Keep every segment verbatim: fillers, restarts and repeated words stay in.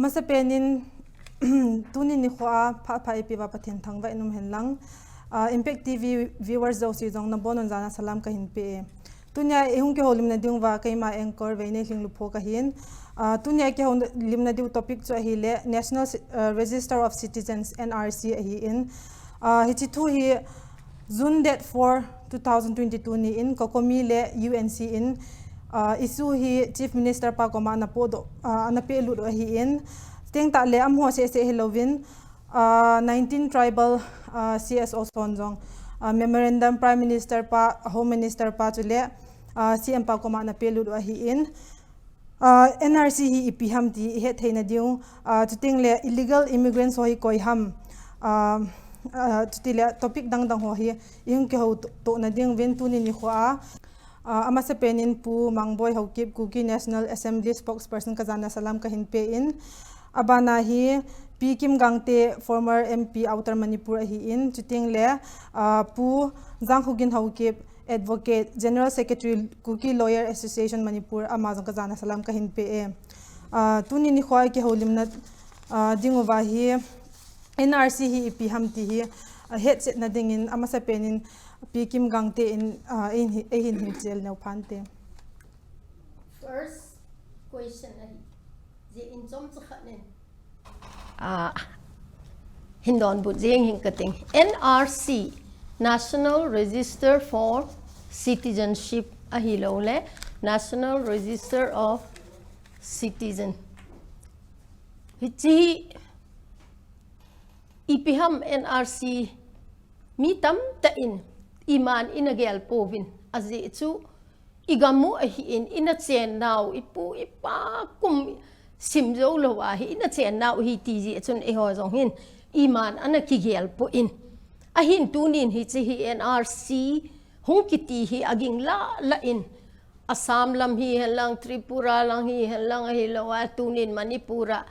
Masapen in tuni nikho a phat pha eipeuva Pathen thangvah in umhen lang. Ah, Impact T V viewers jouse jong nabonun jana salam kahin pe e. Tunia ihung kihoulimna diuva keima anchor Veinei Lhinglupho kahin. Ah, tunia kihoulimna diu topic chu ahile National Ci-, ah, Register of Citizens, N R C ahin. Ah, hiche thu hi June date four, two thousand twenty-two ni in COCOMI le U N C in, ah, issue hi Chief Minister pa koma ana podoh, ah, ana pelut u ahin. Tengtah le amaho seh seh hilouvin, ah, nineteen tribal, ah, C S O hon jong, ah, memorandum Prime Minister pa, Home Minister pa chule, ah, C M pa koma ana pelut u ahin. Ah, N R C hi ipi ham ti ihet theina diu, ah, chuteng le illegal immigrants ho hi koi ham, ah, ah, chuti le topic dang dang ho hi ihung kihoutoh na diuvin tuni nikho a, ah, amasapen in Pu Mangboi Haokip, Kuki National Assembly spokesperson, kajana salam kahin pe in, abana hi Pi Kim Gangte, former M P Outer Manipur ahin, chuteng le, ah, Pu Jangkhogin Haokip, Advocate, General Secretary, Kuki Lawyer Association Manipur, ama jong kajana salam kahin pe e. Ah, tuni nikho a kihoulimna, ah, diuva hi N R C hi ipi ham ti hi, ah, hetchetna dingin amasapen in Pi Kim Gangte in, ah, eihin, eihin hilchel neo phante. First question ahi. Jeh in chomcha khat nin. Ah, hin donbut jeng hing kating. N R C, National Register for Citizenship ahilouleh, National Register of Citizen. Hiche hi ipi ham N R C mi tamtah in iman in agel pouvin ajeh chu igam u ahin, ina chennau, ipu ipa kum sim jou lou ahi, ina chennau ahi ti jeh chun eiho jong hin iman ana kigel poi. Ahin tunin hiche hi N R C hung kiti hi aging lah lah in Assam lam hihen lang, Tripura lang hihen lang ahilou a, tunin Manipur a,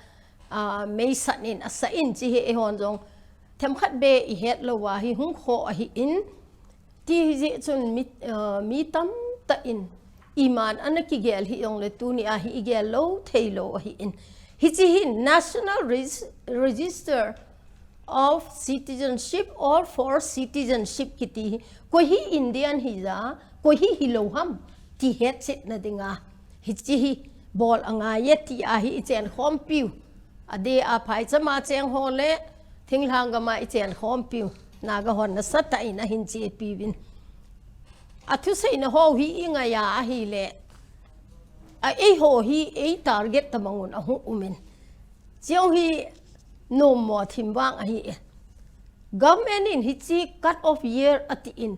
ah, meisat in asa in hiche hi eihon jong themkhat beh ihet lou a hi hung kho ahin, ti hi jeh chun mi, ah, mi tamtah in iman ana kigel hijongle tuni a hi igel lou thei lou ahin. Hiche hin National Regis-, Register of Citizenship or for Citizenship kiti hi, koi hi Indian hija, koi hi hilou ham ti hetchetna dinga hiche hi bol angai e ti a hi ichen khompiu. Adeh a phaicham a cheng ho le thinglhang gam a ichen khompiu Naga hon nasatah in ahin chepiuvin. Athuseina ho hi ingai a ahile, a eiho hi ei target tabang un ahung umin. Chujong hi nommo thim vang ahi e. Government in hiche cut off year atin,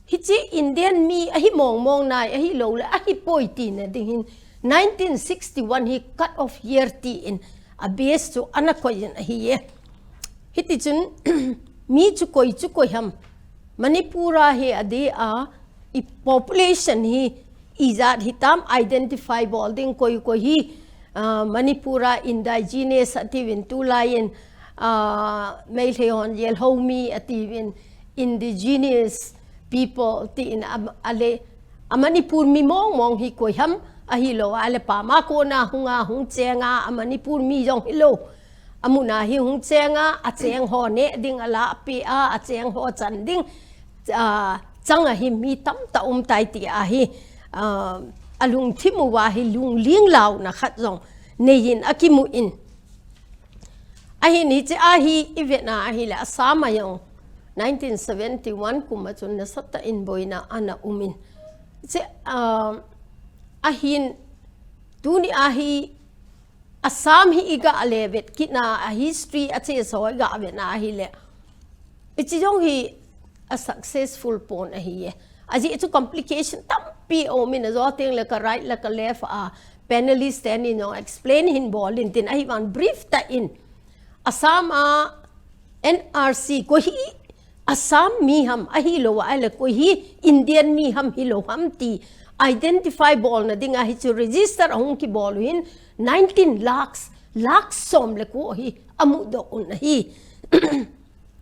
hiche Indian mi ahi mong mong nai ahilouleh ahipoi tina ding hin nineteen sixty-one hi cut off year tin a base chu ana koi in ahi e. Hiti chun mi chu koi chu koi ham. Manipur a hi adeh a i population hi ijat hitam identify bol ding, koi koi hi, ah, Manipur a indigenous atiuvin tulai in, ah, Meitei hon Yelhomi atiuvin indigenous people tin a, ale a Manipur mi mong mong hi koi ham ahilou a le pama kona hunga hung chenga a Manipur mi jong hilou. Amun a hi hung chenga, acheng ho neh ding ala apeh a, acheng ho chan ding, ah, chang a hi mi tamtah um tai ti a hi, ah, alungthim uva hi lungling launa khat jong nei in akimu in. Ahin hiche a hi ivet na ahile Assam a jong nineteen seventy-one kum a chun nasatah in boina ana um in. Hiche, ah, ahin tuni a hi Assam hi iga le vet kit na a history a chesa ho iga vet na ahile, hiche jong hi a successful pon ahi e. Ajeh chu complication tampi aum in ajo teng le ka right le ka left a panelist teni jong explain hin bol in tin ahivang brief tah in Assam a N R C koi hi Assam mi ham ahilou a le koi hi Indian mi ham hilou ham ti identify bolna dinga hichu register ahung kibol u hin nineteen lakhs, lakh som le ko hi amudoh un ahi.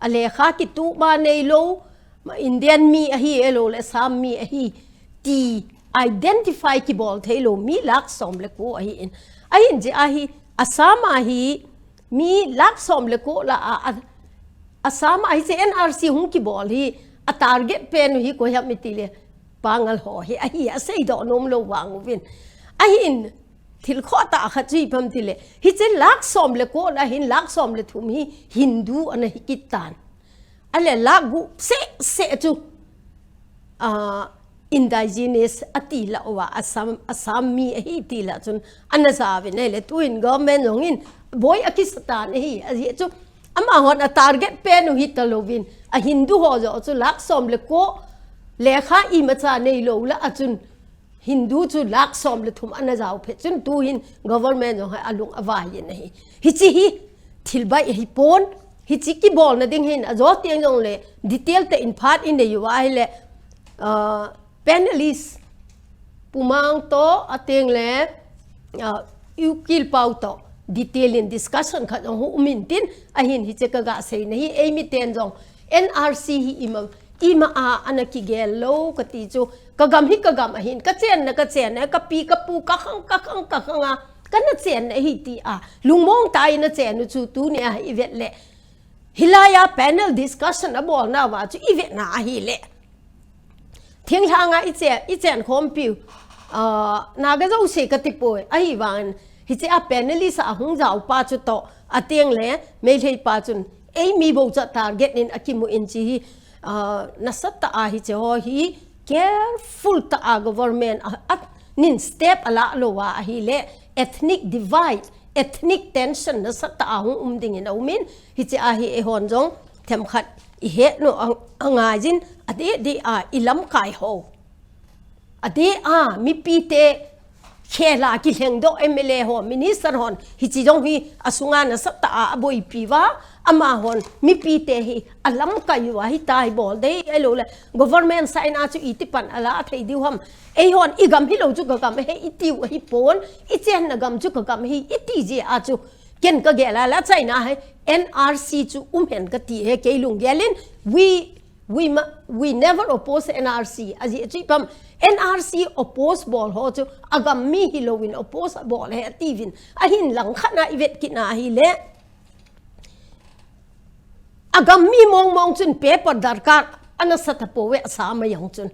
A lekha kitup ba neilou, ma Indian mi ahi, ahilouleh Assam mi ahi ti identify kibol theilou mi lakh som le ko ahin. Ahin hiche a hi Assam a hi mi lakh som le ko lah a, a, Assam a hiche N R C hung kibol hi a target pen u hi koi ham iti le Pangal ho hi ahi a seidoh nom lou vang uvin. Ahin thil khoh tah khat chu ipi ham iti le hiche lakh som le ko lah hin lakh som le thum hi Hindu ana hi kit tan. Ale lakh gup seh seh chu, ah, indigenous ati lah uva, Assam, Assam mi ahi ti lah chun ana jaovin ahile tuin government jong in boi akisa tan ahi, ajeh chu amahon a target pen u hita louvin a Hindu ho joh chu lakh som le ko lekha imacha neilou lah a chun Hindu chu lakh som le thum ana jao phet chun tuhin government jong hi alung avai in ahi. Hiche hi thil baih ahi pon, hiche kibolna ding hin ajo teng jongle detail tah in phat inei uva ahile, ah, panelist Pu Mang toh ateng le, ah, U Kil Pau toh detail in discussion khat jong hung um intin ahin hiche kaga seina hi eimi ten jong N R C hi ima, ima a ana kigel lou kati chu, kagam hi kagam ahin, kachenna, kachenna, kapi, kapu, kakhang, kakhang, kakhang a, kana chenna ahi ti a, lungmong tah in achen u chu tunia hi ivet le. Hilai a panel discussion abolna uva chu ivetna ahile. Thinglhang a iche, ichen khompiu, ah, Naga jouse kati poi, ahivangin, hiche a panelist a hung jao pa chu toh, ateng le, Meitei pa chun, eimi bou chu target in akimu in hiche hi, ah, nasatah a hiche ho hi, careful tah a government a, a, nin step ala lou a ahile, ethnic divide, ethnic tension nasatah a hung um ding in aum in, hiche a hi eihon jong, themkhat, ihet nom a, angai jin, adeh deh a, ilamkai ho. Adeh a, mipi te, khela kilhengdoh M L A ho, minister hon, hiche jong hi, asunga nasatah a, aboipi uva, amahon, mipi te hi, alamkai uva, hitia hi bol ding, ahilou le, government side a chu iti pan ala thei diu ham. Eihon, igam hilou chu kagam ahi, itiu ahi pon, ichenna gam chu kagam ahi, iti jeh a chu, ken kagel a la China hi, N R C chu um hen kati hi, kei lunggel in, we We, ma- we never oppose N R C. Ajeh chu ipi ham, N R C oppose bol ho chu, agam mi hilouvin oppose abol ahi atiuvin. Ahin langkhat na ivet kit na ahile. Agam mi mong mong chun paper darkar ana sa tapouve Assam a jong chun.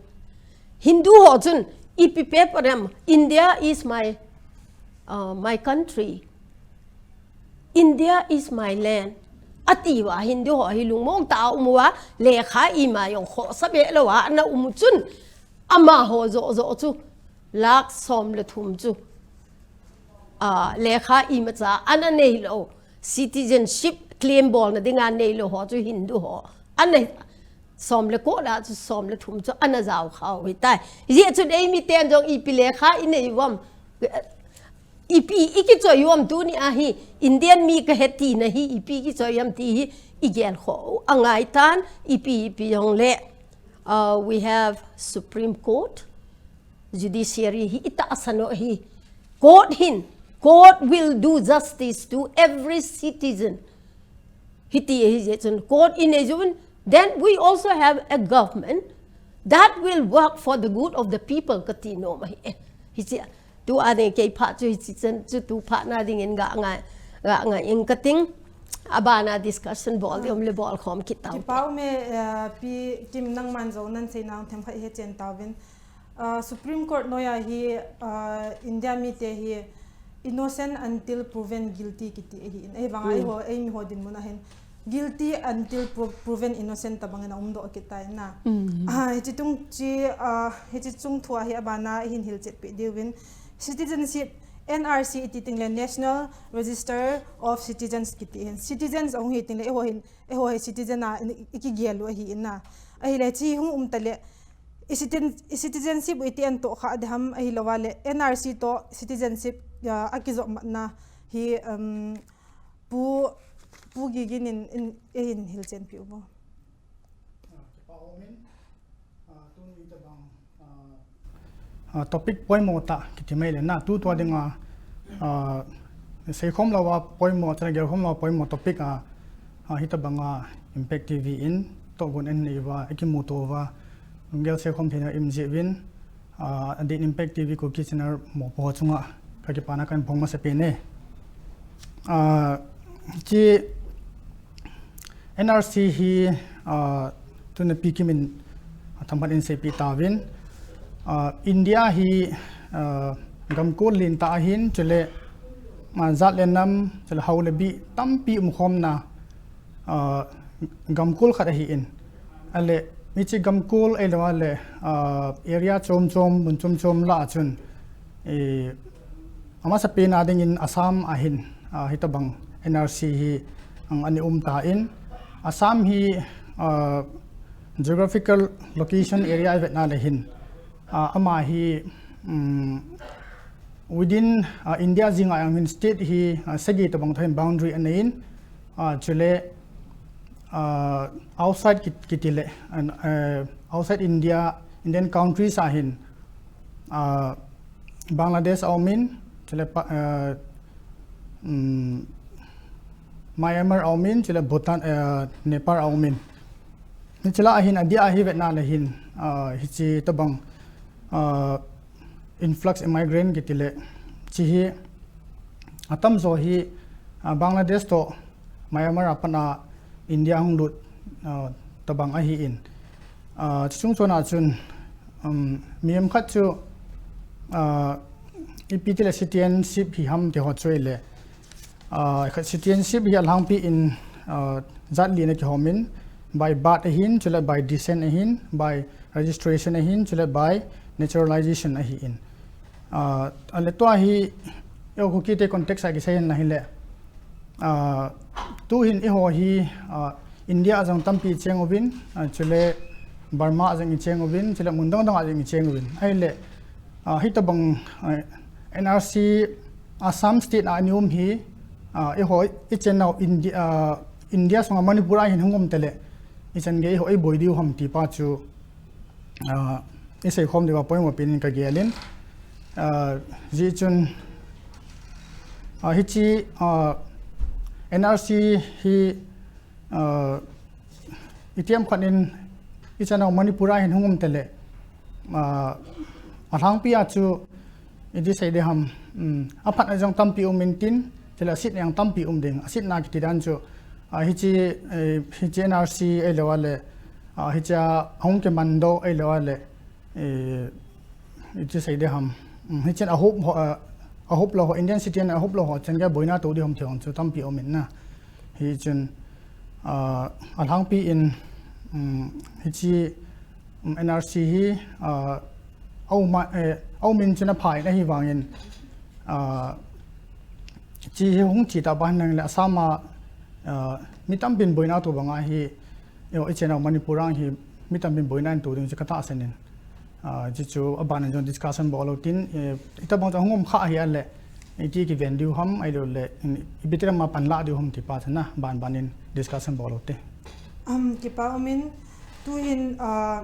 Hindu ho chun, ipi paper ham, India is my, uh, my country. India is my land. Ati uva Hindu ho hi lungmong tah a um uva, lekha ima jong khohsa be lou a ana um u chun, amaho joh joh chu, lakh som le thum chu. Ah, lekha imacha ana neilou, citizenship claim bolna dinga neilou ho chu Hindu ho. Ana som le ko lah chu som le thum chu ana jao khau hitai. Hijeh chun eimi ten jong ipi lekha inei uvam. Ipi ikichoi uvam tuni a hi, Indian mi kahi tina hi, ipi kichoi uvam ti hi, igel khoh u angai tan, ipi, ipi jong le. Uh, we have Supreme Court, judiciary hi itahsan u ahi. Court hin, court will do justice to every citizen. Hiti ahi jeh chun court inei jeh un, then we also have a government that will work for the good of the people kati nom ahi. Eh, hiche, tua ding kei phat chu hiche chan chu tu phat na dingin ga ngai, ga ngai ing kating. Abana discussion bol ding um le bol khom kit tau. Kipa ume, eh, Pi Kim nangman jong nan sei nau themkhat hechen tauvin. Ah, Supreme Court noiya hi, ah, India mite hi innocent until proven guilty kiti ahi in. Ahivanga eiho, eimi ho dinmun a hin guilty until pro- proven innocent tabang in aumdoh kit tai na. Ah, hiche tung chi, ah, hiche chung thua hi abana hin hilchetpi diuvin citizenship N R C iti ting le National Register of Citizens kiti hin. Citizens ahung hi ting le eiho hin, eiho hi citizen a in- ikigel u ahi in na. Ahile chi hung um ta le I citizen- i citizenship u iti an toh kha ding ham ahilouva le N R C toh citizenship, ah, akijop matna hi, um, Pu, Pu Gigin in, in, eihin hilchenpi uvo. Ah, kipa umin, ah, tuni tabang, ah, ah, topic poimo tah kiti mai le na tu tua dinga, ah, seikhom louva poimo, chana gelkhom louva poimo topic a, ah, hitabanga Impact T V in tohgon anei uva, akimuto uva, lunggel seikhom theina um jeh uvin, ah, adeh in Impact T V Kuki channel mopo chunga kakipana kahin phong masapen e. Ah, chi N R C hi, ah, tuna Pi Kim in, ah, themkhat in seipi tauvin. Ah, India hi, ah, gamkol lentah ahin, chule, ah, jat le nam, chule hao le bi tampi umkhomna, ah, gamkol khat ahin. Ale, hiche gamkol ahilou le, ah, area chom chom, mun chom chom lah a chun, eh, amasapen a dingin Assam ahin, ah, hitobang N R C hi, ang ani um tan. Assam hi, ah, geographical location area i vetna le hin, ah, ama hi, um, within, ah, India jing a jong hin state hi, ah, sagi tobang toh hin boundary anei in, ah, chule, ah, outside kit-, kiti le, an, eh, outside India, Indian countries a hin, ah, Bangladesh a um in, chule pa-, ah, um, Myanmar a um in, chule Bhutan, ah, Nepal a um in. Hiche lah a hin, adeh a hi vetna le hin, ah, hiche tobang, ah, influx immigrant kiti le, chi hi, atamjo hi, ah, Bangladesh toh Myanmar a pat a India hung lut, ah, tobang ahin. Ah, chuche chungchon a chun, um, mihem khat chu, ah, ipi ti le citizenship hi ham ti ho chu ahile, ah, khat citizenship hi alhangpi in, ah, jat li na kihom in, by birth ahin, chule by descent ahin, by registration ahin, chule by naturalization ahin. Ah, ale tua hi, eiho Kuki te context a kisei in ahile, ah, tuhin eiho hi, ah, India a jong tampi icheng uvin, ah, chule Burma a jong icheng uvin, chule mun dang dang a jong icheng uvin. Ahile, ah, hitobang, ah, N R C Assam state a ani um hi, ah, eiho ichenau India, ah, India sunga Manipur a hin hung um tale, ichan gei eiho eiboi diu ham ti pa chu, ah, isei khom diu a poimo pen in kagel in. Ah, hijeh chun, ah, hiche, ah, N R C hi, ah, itiham khat in ichenau Manipur a hin hung um tale, ah, alhangpi a chu iti sei ding ham, um, aphatna jong tampi um intin, chule asitna jong tampi um ding. Asitna kiti dan chu, ah, hiche, eh, hiche N R C ahilou le, ah, hiche a hung kimandoh ahilou le, eh, iti sei ding ham. Um, hichen ahop ho, ah, ahop lou ho, Indian citizen ahop lou ho, chan gei boina tou ding ham ti ho chu tampi um in na. Hichun, ah, alhangpi in, um, hiche, um, N R C hi, ah, aum a, eh, aum in chun apha in ahivangin, ah, chi hi hung thi ta ban nang le Assam a, ah, mi tampin boina tou banga hi, eiho ichenau Manipur a hi mi tampin boina ahin tou ding chu katahsan in. Ah, chuchu aban in jong discussion bol lou tin, eh, itobang chu hung um kha ahi ale, iti kiven diu ham, ahilou le, in, ipi ti lam a pan la diu ham ti pa chu na, ban ban in discussion bol lou te. Um, kipa um in, tuhin, ah,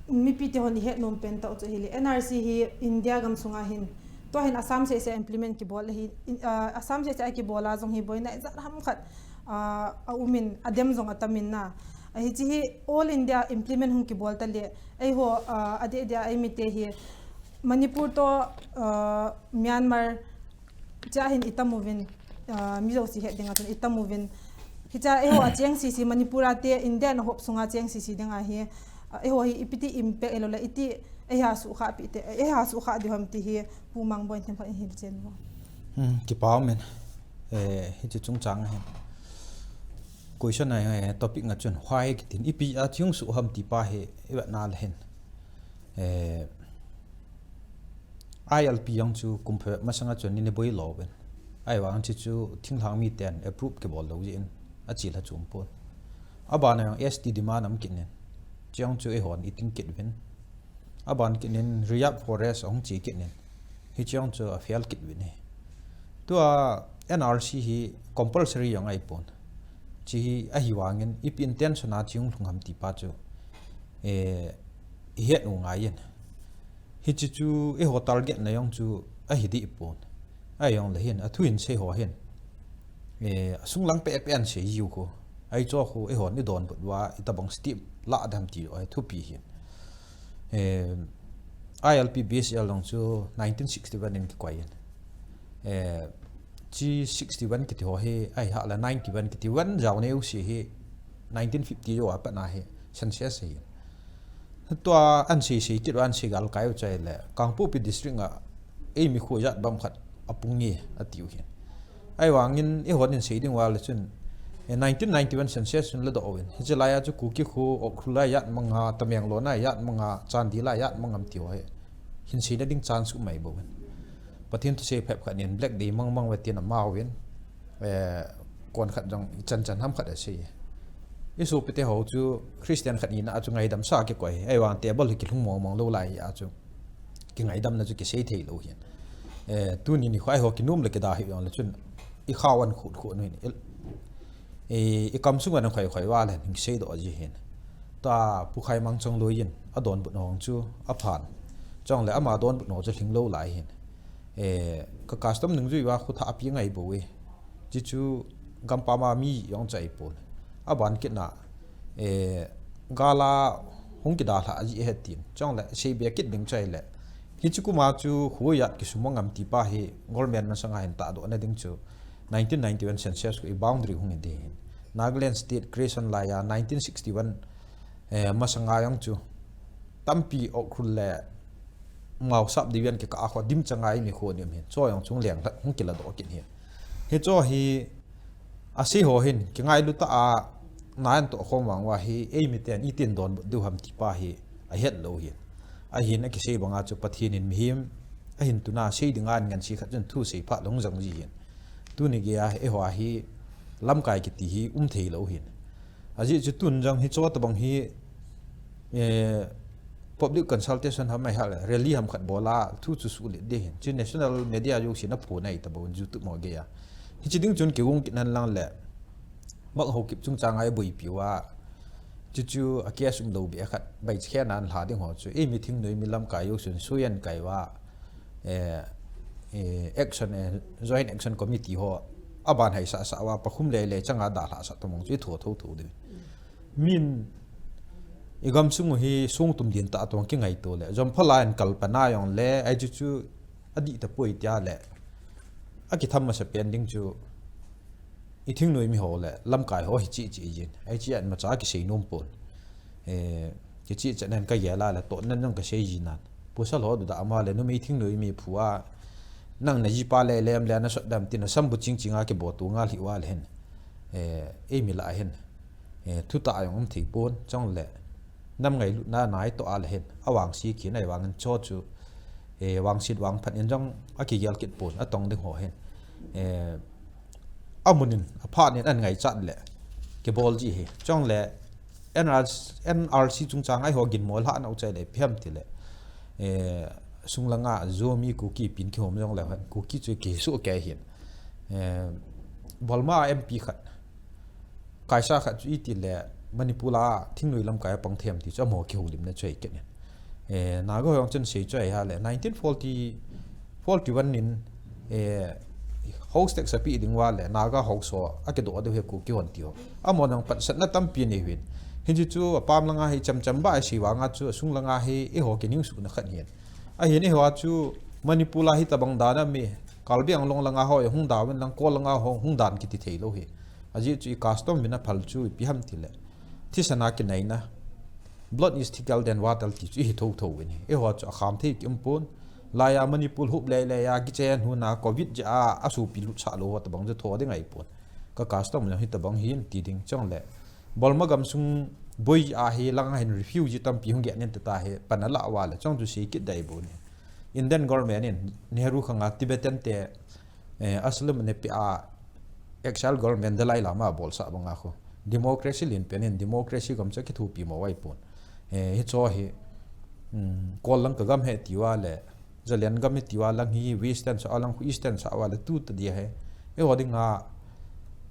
mipi te hon ihet nom pen tah u chu ahile, N R C hi India gam sunga hin, tua hin Assam seh seh implement kibol ahi, in, ah, Assam seh seh a kibol a jong hi boina ijat ham khat, ah, aum in, adem jong atam in na. Ah, hiche hi all India implement hung kibol tale, eiho, ah, adeh deh a eimite hi Manipur toh, ah, Myanmar, chea hin itam uvin, ah, mi jouse het dinga chun itam uvin. Hichea eiho acheng sese Manipur a te India in ahop sunga cheng sese dinga hi, ah, eiho hi ipi ti impact ahilou le iti eiha sukha pi te, eiha sukha diu ham ti hi Pu Mangboi in themkhat in hilchen uvin. Hmm, kipa um in. Eh, hiche chungchang hin. Question a, eh, topic nga chun why kitin ipi a cheng su ham ti pa hi i vet na le hin. Eh, I L P jong chu kum phabep masanga chun nina boi lou uvin. Ahivang chu chu thinglhang miten approve kibol lou jeh in achil a chom pon. Aban a jong S T demand aum kit in. Chujong chu eihon iting kit uvin. Aban kit in reserve forest ahung che kit in. Hiche jong chu a fail kit uvin ahi. Tua N R C hi compulsory jong ahipon. Hiche hi ahivangin ipi intention a cheng lhung ham ti pa chu, eh, ihet u ngai in. Hiche chu eiho target na jong chu ahi deh pon. Ahijongle hin, athu in sei ho hin, eh, asung lang pehpeh in sei jiu khu. Ahi chu khu eihon idonbut uva, itobang step lah dem ti ahi thupi hin. Eh, I L P B S L jong chu nineteen sixty-one in kikoi in. Eh, chi sixty-one kiti ho hi, ahi hale ninety-one kiti one jao neu si hi, nineteen fifty jou a pat na hi, census hi. Tua an sei sei kit uva an sei gal kai u chai le, Kangpokpi district a, eimi kho jat bang khat apung nge, atiu hi. Ahivangin, eihon hin sei ding uva le chun, eh, nineteen ninety-one census chun ladoh uvin. Hiche laiya chu Kuki kho, Ukhrul a jat manga, Tamenglong a jat manga, Chandel a jat manga ham ti ho hi. Hin seina ding chance um mai bou hin. Pathen thusei phep khat nin Black Day mang mang ve tin amauvin, eh, kon khat jong ichan chan ham khat asei. Isopite ho chu Christian khat hina a chu ngaidam sa kikoi. Ahivang table hi kilhung mong mong lou lai a chu kingaidamna chu kisei thei lou hin. Eh, tuni nikho a eiho kinom le kida hi jong le chun ikhao an khut khut nu hin. I, i, i kam sunga na khoi khoi uva le hin seidoh ji hin. Tua Pu Khaimang Chongloi in adonbut nau chu aphan. Chule ama donbut nau chu lhinglou lai hin. Eh, ka custom nungjui uva khu thah api ngai bou e. Chi chu gampam a mi jong chu ahipon. Aban kit na, eh, gal a hung kidalha ji ahi tin. Chule seibe kit ding chu ahile. Hiche kum a chu kho jat kisumang ham ti pa hi government masanga hin tahdoh na ding chu nineteen ninety-one census khu i boundary hung in ding hin. Nagaland State creation laiya nineteen sixty-one, eh, masanga jong chu tampi Ukhrul le Mao sub division kikah a kho dim changa eimi kho dim hin. Chu jong chung leng hung kiladoh kit hin. Hichu hi asei ho hin kingailu tah a na an toh khom vang uva hi eimi ten itin donbut diu ham ti pa hi ahet lou hin. Ahin akisei banga chu Pathen in mihem ahin tuna sei dinga an ngansi khat chun thusei phat lou jong ji hin. Tuni geiya eiho hi lamkai kiti hi um thei lou hin. Ajeh chu tun jong hichu tabang hi, eh, public consultation ham ahi hale, rally ham khat bol a, thu chu suhlet ding hin. Chu national media jousen aphon ahi tabang YouTube mo geiya. Hiche ding chun kigong kit hen lang le, Mang Haokip chungchang a iboipi uva. Chu chu a case um lou beh khat, baichkhen a an lha ding ho chu. Eimi thingnoi mi lamkai jousen suian kai uva. Eh, eh, action, eh, Joint Action Committee ho. Aban haisah sah uva, pakhum lele changa dalhah sah tabang chu itho tho tho ding. Min, i gamsung u hi songtum din tah tong kingaito le. Jomphal a in kalpana jong le, ahi chu chu adih tapoi tia le. Akitham masa pen ding chu i thingnoi mi ho le, lamkai ho hi chi chi jin. Ahi chi an macha kisei nom pon. Eh, kichi chan hen kagel a le, toh nan jong kasei ji nan. Pasal ho duda ama le, numei thingnoi mi phu a. Nang najipa le lem le nasot dam tin, nasambu ching ching a kibotu ngal hi uva le hin. Eh, eimi lah hin. Eh, thutah jong um thei pon, chule nam ngailutna nai toh a le hin, avangse kit na ahivangin chu chu, eh, vangset vangphat in jong akigel kit pon, atong ding ho hin. Eh, amun in, aphat in an ngaichat le, kibol ji hi. Chule, N R C, N R C chungchang a eiho ginmo lhah nau chai le, ipi ham ti le. Eh, sung langa, Zomi Kuki pin kihom jong le hin, Kuki chu kisu kei hin. Eh, Burma M P khat. Kaisa khat chu iti le Manipur a thingnoi lamkai a pang them ti chu amaho kihoulimna chu ahi kit in. Eh, Naga ho jong chun sei chu ahi hale, nineteen forty, forty-one nin, eh, house tax api ding uva le, Naga house ho akidoh diu ahi Kuki hon ti ho. Amaho jong patsahna tampi anei uvin. Hiche chu apam langa hi cham cham ba asei vanga chu asung langa hi eiho kiningsuhna khat ahin. Ahin eiho a chu Manipur a hitabang dan a mi, Karbi Anglong langa ho hung dan uvin lang, Kol langa ho hung dan kiti thei lou hi. Ajeh chu i custom vin aphal chu ipi ham ti le. Thisan a kinaina. Blood is thicker than water ti chu ihi tho tho uvin hi. Eiho chu akham thei ki um pon. Laiya Manipur hup lei lei a kichen huna covid jeh a asopi lutsah lou ho tabang chu tho ding ahi pon. Ka custom jong hitabang hin ti ding chule. Burma gamsung boi a hi langa hin refugee tampi hung gel nin tata hi pan ala uva le chong chu sei kit dai bou ni. Indian government in Nehru khanga Tibetan te, eh, asylum ne pe a exile government Dalai Lama bolsah banga khu. Democracy lin pen in democracy gam chu kithopi mo uva ahi pon. Eh, hichu hi, um, Kol lang ka gam ahi ti uva le, Zalen gam ahi ti uva lang hi Western sa a lang khu Eastern sa uva le tu ta dia hi. Eiho dinga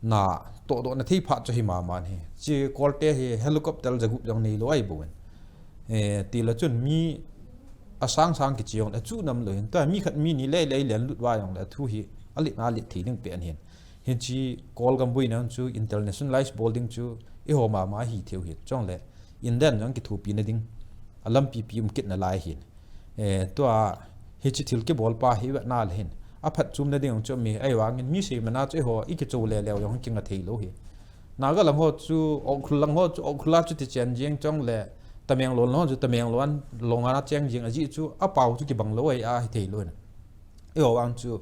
na tohdoh na thei phat chu hi mama hi. Chi Kol te hi helicopter jagup jong nei lou ahi bou in. Eh, ti le chun mi asang sang kichi jong le chu nam lou hin. Tua mi khat mi ni le le len lut uva jong le thu hi alet na let thei ding pen hin. Hiche Kol gam boina chu internationalize bol ding chu eiho mama hi thei u hin. Chule Indian jong kithopi na ding alampi pi um kit nalai hin. Eh, tua hiche thil kibol pa hi vetna le hin. aphatchomna ding chu mi, ahivangin mi seimana chu eiho ikichou leleu jong kinga thei lou hi. Naga lang ho chu, Ukhrul lang ho chu, Ukhrul a chu ti chen jeng chong le, Tamenglong lang ho chu, Tamenglong, long a cheng jeng ajeh chu, apao chu kibang lou ahi a hithei lou na. Eiho vang chu,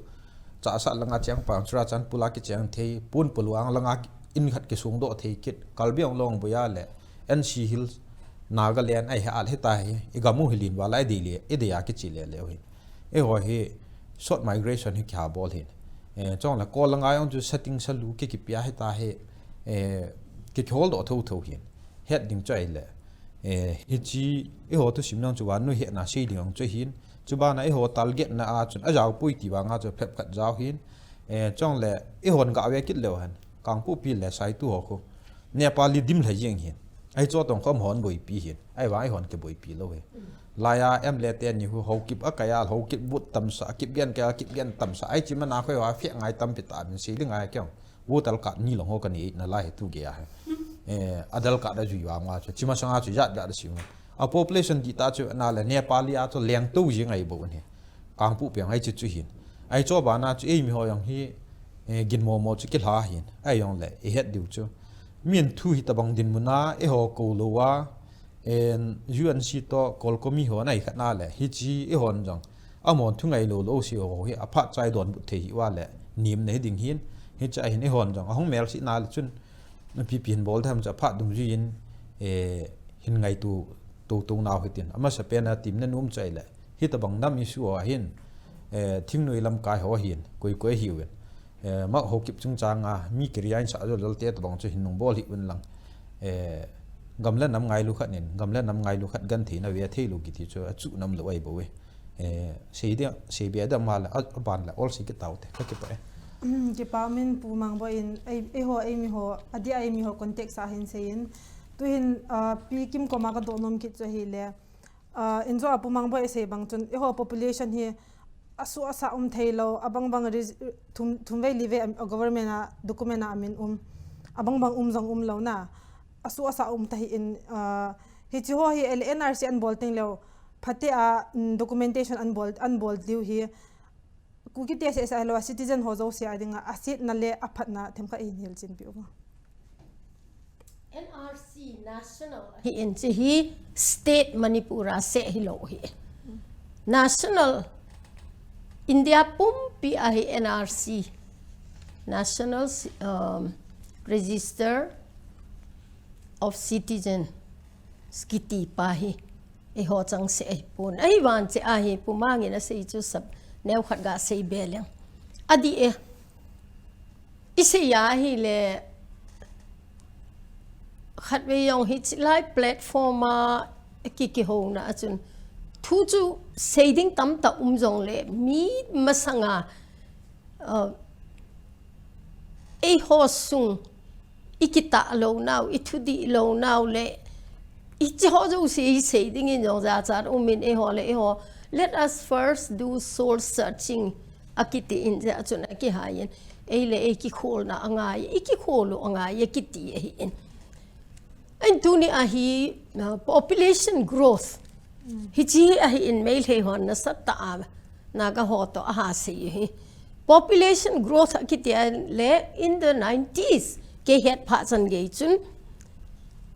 Chassad langa cheng pa, Churachandpur a kicheng thei, Pon Pulwang langa in khat kisungdoh thei kit, Karbi Anglong boya le, N C Hills, Nagaland, ahi a le hita hi, igam u hi lin vala idei le, idei a kichi leleu hi. Eiho hi, short migration hi kiha bol hin. Eh, chong le, Kol langa jong chu setting salu ki kipia hita hi, eh, ki kiholdoh thotho hin. Het ding chu ahile. Eh, hichi, eiho thusim nang chu vannoi hetna sei ding jong chu hin. Chubana eiho target na a chun, ajaopoi ti vanga chu phabep khat jao hin. Eh, chong le, eihon gave kit leu hen. Kangpokpi le Saitu ho khu. Nepali dim lhai jeng hin. Ahi chu tong khom hon boipi hin. Ahivang eihon kiboipi lou hi. Laiya M L A teni khu Haokip a kaiya, Haokip vote tamsa, Kipgen kaiya, Kipgen tamsa. Ahi chi mana khu eiho a feh ngai tampi ta min sei ding ngai keng. Voter card ni long ho kanei na lai hi tu gei a hi. Eh, Aadhaar card ajui vang ma chu. Chi masanga chu jat jat si. A population dih ta chu na le Nepali a chu lengtou jeng ahi bou ahi. Kangpokpi a ngai chu chu hin. Ahi chu bana chu eimi ho jong hi, eh, ginmo mo chu kilha hin. Ahi jong le, ihet diu chu. Min thu hitabang dinmun a, eiho kou lou a, en, U N C to COCOMI ho na ikhat na le, hichi eihon jong. Amahon thu ngai lou lou si ho hi, aphat chai donbut thei hi uva le, nim na hi ding hin, hicha hin eihon jong. Ahung mel si na le chun, Pi pi hin bol them cha phat dungjuiyin, eh, hin ngaitu, tu, tu nau hitin. Amasapen a team na nom chai le. Hitabang nam issue ho hin, eh, thingnoi lamkai ho hin, koi koi hiuvin. Eh, ma Haokip chungchang a, mi kiriain sa jol jol te tabang chu hin nung bol hiuvin lang. Eh, gam le nam ngailu khat nin, gam le nam ngailu khat genthei na ve thei lou kiti chu, achu nam lou ahi bou e. Eh, sei dia, sei bia dia ma le, a, aban le, all sei kitau te, ka kipa e. Mm, kipa min Pu Mangboi in, ei, eiho, eimi ho, adia eimi ho context a hin seiyin. Tuhin, ah, Pi Kim koma kadoh nom kit chu ahile. Ah, in jo a Pu Mangboi sei bang chun, eiho population hi, asu asa um thei lou, abang bang ris-, thum, thum vei li vei a, a government a, document a min um. Abang bang um jong um lou na. Asu asa um ta hi in, ah, hichi ho hi L N R C an bol teng leu, Phate a, mm, documentation an bol, an bol diu hi. Kuki te se sa lo citizen ho jouse a dinga, asetna le aphatna themkhat hin hilchin piu. N R C national. Hi in chi hi state Manipur a se hi lou hi. National India pumpi a hi N R C. National, um, Register of Citizen kiti pa hi. Eiho chang se ahi pon. Ahi van che ahi Pu Mangin asei chu sap neo khat ga sei be leng. Adi e. I sei a hi le khat ve jong hichi lai platform a ki kihona a chun. Thu chu sei ding tamtah um jong le mi masanga, uh, eiho sung i kitah lou nau, i thudih lou nau le, i chi ho jouse i sei dingin jong jachat um in eiho le eiho. Let us first do soul searching, a kiti in jeh a chun a kihai in. Ei le ei kikholna a ngai, i kikhol u a ngai, a kiti ahi in. Ahin tuni a hi, uh, population growth. Hichi hi ahi in Meitei hon nasatah a Naga ho to aha sei hi. Population growth a kiti a le in the nineties, kei het phat chan gei chun,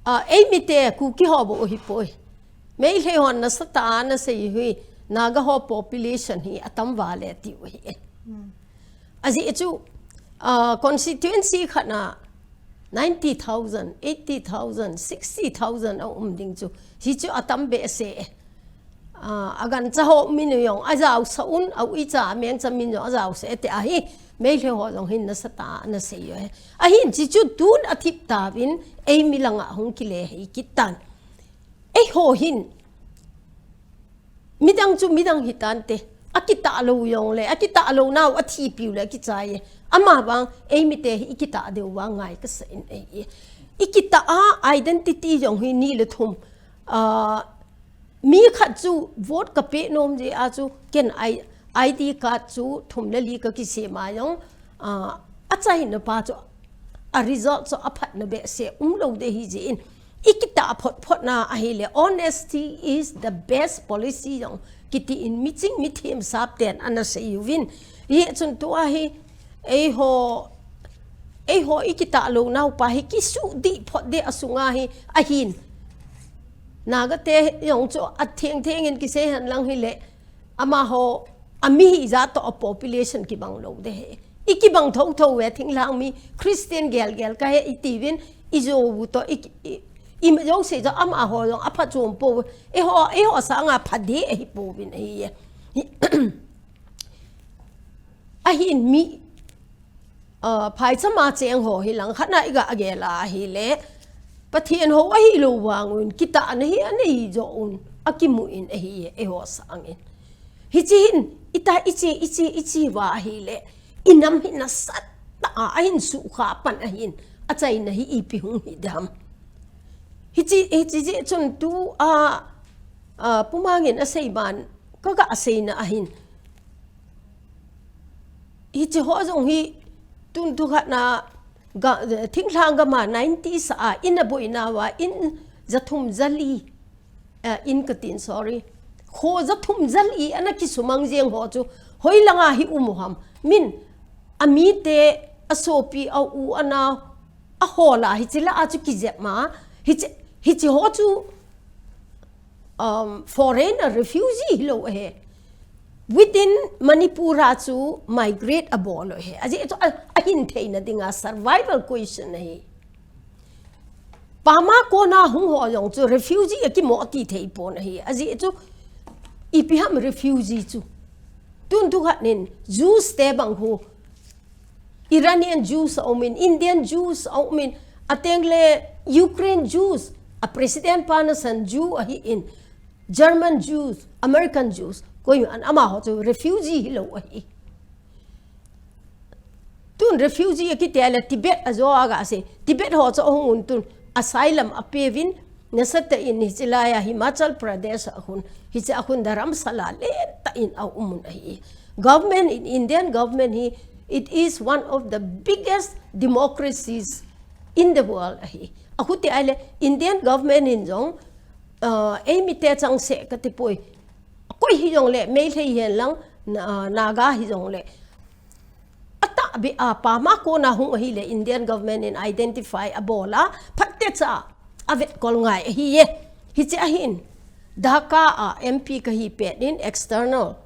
ah, eimi te Kuki ho bou hi poi. Meitei hon nasatah a ana sei hi, Naga ho population hi atam vale tiu hi. Ajeh chu, ah, constituency khat na ninety thousand, eighty thousand, sixty thousand a um ding chu. Hichu atam behseh. Ah, agancha ho min u jong ajaosa un, a uicha mengcha min jong ajaosa e ti ahi. Meitei ho jong hin nasatah a ana sei u hi. Ahin chi chu tun athip tauvin eimi langa hung kile hei kit tan. Eiho hin midang chu midang hitante. A kitah lou jong le, a kitah lou nau a thi piu le a kichai e. Ama vang, eimi te hi i kitah deu vang ngai kasa in ei e. I kitah a identity jong hi ni le thum. Ah, mi khat chu vote ka pe nom jeh a chu ken I, I D card chu thum le li ka kisem a jong, ah, achaina pa chu a result chu aphatna behseh um lou de hi jeh in. ikitah photphotna ahile, honesty is the best policy jong kiti in miching mithem sap ten ana sei uvin. Hichun tua hi, eiho, eiho ikitah lounau pa hi kisuhdih photdeh asunga hi ahin. Naga te jong chu atheng theng in kisei henlang hile, amaho, ami hijat toh a population kibang lou ding ahi. Ikibang thotho ve thinglhang mi Christian gelgel kahi itiuvin, ijou u toh, i, i, imajouse jong amaho jong aphachom pou, eiho, eiho sanga phadeh ahipouvin ahi. Ahin mi, ah, phaichama cheng ho hi langkhat na iga gel a ahile, Pathen hou ahilou vang un, kitahna hi anei jo un, akimu in ahi, eiho sangin. Hiche hin, ita iche, iche, iche uva ahile, inam hi nasatah a ahin sukha pan ahin, achaina hi ipi hung hi dem. Hiche, hiche jeh chun tua, ah, Pu Mang in asei ban, kaga seina ahin. Hiche ho jong hi tun tukhat na ga, thinglhang gam a nineties a in aboina uva in jathum jali, eh, in katin, sorry. Kho jathum jali ana kisumang jeng ho chu hoilanga hi um u ham. Min, amite, asopi, a u, anao, ahol a, hiche lah a chu kijep ma. Hiche, hiche ho chu, um, foreigner, refugee hilou ahi. Within Manipur a chu migrate abol u ahi. Ajeh chu a, ahin theina dinga survival question ahi. Pama kona hung ho jong chu refugee akimo ti thei pon ahi. Ajeh chu ipi ham refugee chu. Tun tukhat nin Jews te bang khu, Iranian Jews aumin, Indian Jews aumin, ateng le Ukraine Jews, a president pa nasan Jew ahin, German Jews, American Jews, koiman amaho chu refugee hilou ahi. Tun refugee akiti a le Tibet a jo a ga sei, Tibet ho chu ahung un tun asylum apeuvin, nasatah in hiche laiya Himachal Pradesh a khun, hiche a khun Dharamsala lentah in aum un ahi. Government in, Indian government hi, it is one of the biggest democracies in the world ahi. Akhuti ahile, Indian government in jong, ah, eimite changseh kati poi. Koi hijongle, Meitei hihen lang, na, Naga hijongle. Atahbeh a pama kona hung ahile Indian government in identify abol a, phatecha a avetkol ngai ahiye. Hiche ahin, Dhaka a M P kahi pet in external,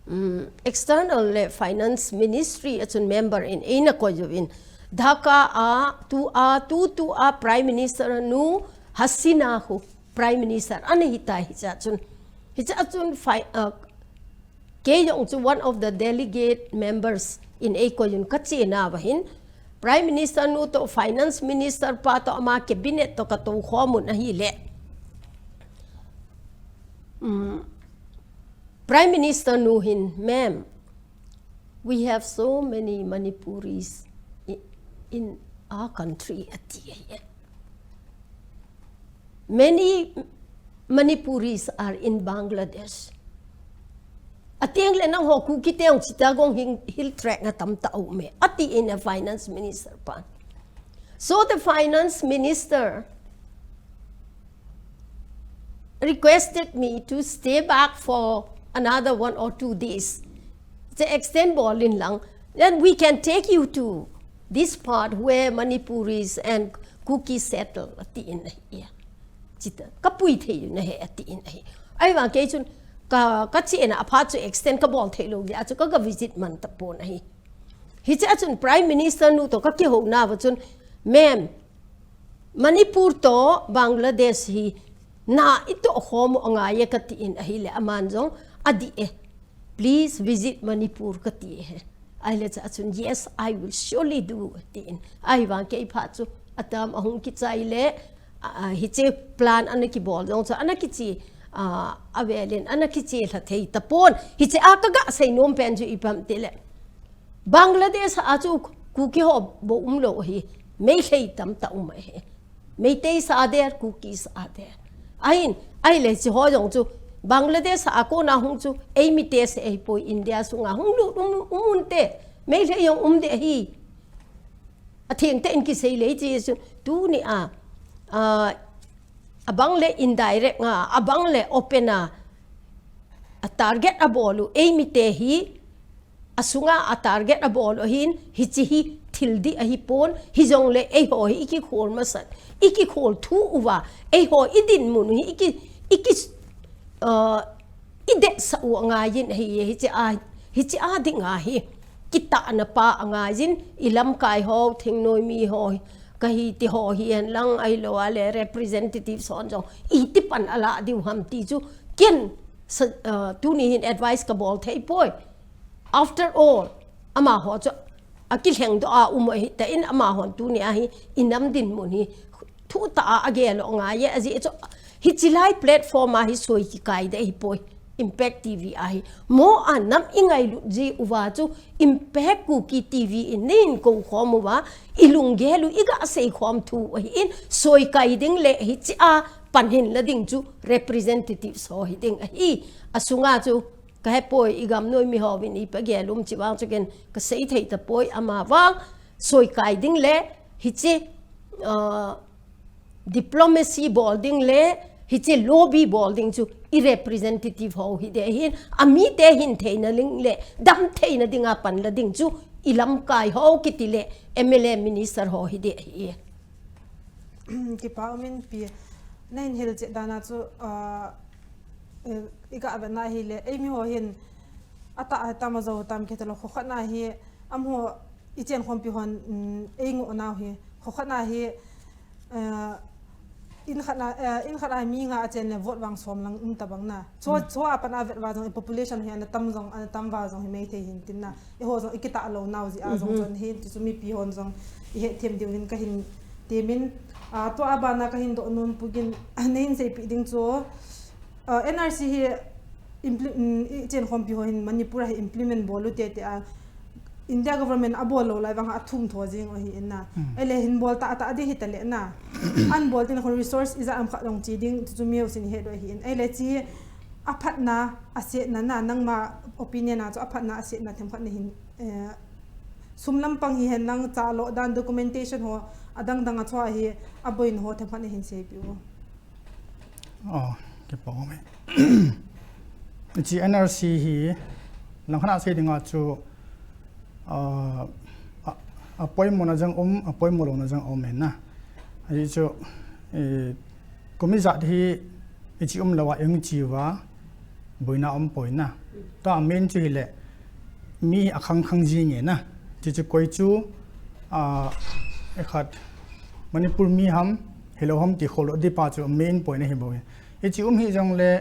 um, external le finance ministry a chun member in eina koi uvin. Dhaka a tua, tutua Prime Minister nu Hasina khu Prime Minister ana hitai hiche a chun. Hiche a chun fi-, uh, Kei jong chu one of the delegate members in eikoi un kachena uva hin, Prime Minister nu toh, Finance Minister pa toh, ama cabinet toh katou khom un ahile. Um, Prime Minister nu hin, "Ma'am, we have so many Manipuris i-, in our country," ati ahi. "Many Manipuris are in Bangladesh." Ateng le nangho Kuki te jong chita gong hin hill tract na tamtah aume. Ati in a finance minister pan. So the finance minister requested me to stay back for another one or two days. Che extend bol in lang. Then we can take you to this part where Manipuris and Kuki settle, ati in ahi. Chita, kapui thei u nahi, ati in ahi. Ahivang kei chun ka, kachena aphat chu extend kabol thei lou jeh a chu ka, ka visit man tapon ahi. Hiche a chun Prime Minister nu toh kakihouna uva chun, "Ma'am, Manipur toh Bangladesh hi na itoh khom u angaiye," kati in ahile, aman jong adih e. "Please visit Manipur," kati e. Ahile chun, "Yes, I will surely do," ati in. Ahivang kei phat chu atam ahung kichai le, a, a, hiche plan ana kibol jong chu ana kiche, a, avel in ana kiche lha thei tapon. Hiche a kaga seinom pen chu ipi ham tile, Bangladesh a chu Kuki ho bou umlou ahi, Meitei tamtah um ahi. Meiteis are there, Kukis are there. Ahin, ahile hiche ho jong chu Bangladesh a kona hung chu eimite seh ahipoi, India sunga hung lut um, um unte, Meitei jong um ding ahi. Atheng tah in kisei le hiche chu tuni a, a, abang le indirect nga, abang le open a, a target abol u, eimi te hi, asunga a target abol u hin, hichi hi thil di ahi pon, hijong le eiho hi iki khol masat, iki khol thu uva, eiho i dinmun hi iki, iki, uh, i detsah u angaiyin ahi, hichi a, hichi a dinga hi, kitahna pa angaiyin, i lamkai ho, thingnoi mi ho, kahi ti ho hi hen lang ahilou a le representative hon jong, iti pan ala diu ham ti chu, ken sa, uh, tuni hin advice kabol thei poi. After all, amaho chu, akilheng doh a um u ahi tan amahon tuni a hi, i nam dinmun hi, thu ta a agel u angaiye, ajeh chu, hichi lai platform a hi soi kikai de hi poi. Impact T V a hi. Mo a nam i ngailut ji uva chu Impact Kuki T V in nei kou khom uva, i lunggel u i ga sei khom thu ahi in, soi kai ding le hichi a pan hin la ding chu representative ho hi ding ahi. Asunga chu ka he poi i gam noi mi ho vin i pa gel um chi vang chu ken ka sei thei ta poi ama vang soi kai ding le hichi, uh, diplomacy bol ding le hichi lobby bol ding chu i representative ho hi de hin, ami te hin theina ding le dam theina dinga pan la ding chu i lamkai ho kiti le M L A minister ho hi de hi. Kipa umin pi na hin hil che dana chu, uh, i ga ve na hi le, eimi ho hin ata tam a zo tam ke talo kho khat na hi, am ho i chen khom pi hon, um, ei ngo na hi, kho khat na hi, uh, in khat na, uh, in khat a mi nga a chen le vote vang som lang um ta bang na. Cho, cho a pan a vet va jong i population hi ana tam jong, ana tam va jong hi mei thei hin tin na. I ho jong i kita lo nau ji a jong chon hin, ti chu mipi hon jong i he them diu hin ka hin temin. A, to a bana ka hin do nom pugin, a, nei hin sei pi ding chu. A, N R C hi impli-, um, i chen khom pi ho hin Manipur a hi implement bol u te te a. India government a bol lo lai vang a thum tho jing u hi in na. Ele hin bol ta ta di hi ta le na. An bol tin khon resource i ja am kha long chi ding chu mi u sin he do hi in. Ele chi a phatna a setna na nangma opinion a chu a phatna a setna them khat na hin, eh, sum lampang hi hen lang cha lo dan documentation ho a dang dang a chua hi a boin ho them khat na hin sei pi u. Oh, kipa ume. Chi N R C hi lang khat a sei ding a chu, ah, a, a poimo na jang um, a poimo lo na jang um hen na. Ahi chu, eh, kumi jat hi i chi um lo a eng chi va, boina um poi na. Tua main chu hi le, mi a khang khang ji nge na. Chi chu koi chu, ah, e khat, Manipur mi ham, hilou ham ti khol di pa chu main point ahi bou hi. I chi um hi jong le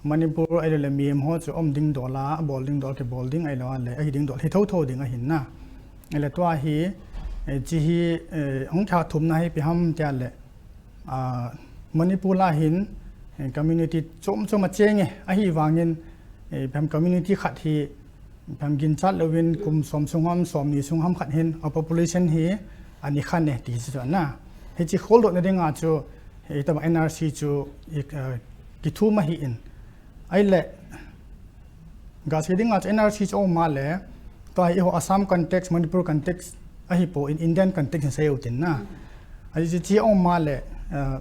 Manipur ai le mi em ho chu um ding dol a, bol ding dol ke bol ding ai lo a le, ahi ding dol hi tho tho ding ahin na. Ai le tua hi, eh, chi hi, eh, hung kha thum na hi pi ham tia le, ah, Manipur la hin, eh, community chom chom a cheng e, ahi vangin, eh, pem community khat hi, Pam gin chat louvin kum som sung ham, som ni sung ham khat hin, a population hi ani khan e ti chu na. Hichi khol doh na ding a chu, hitama N R C chu, i, uh, kithum ahi in. Ai le, ga sei ding a chu N R C chu um a le, tua hi ho Assam context, Manipur context, ahi po in Indian context in sei u tin na. Ahi chu chi um a le, uh,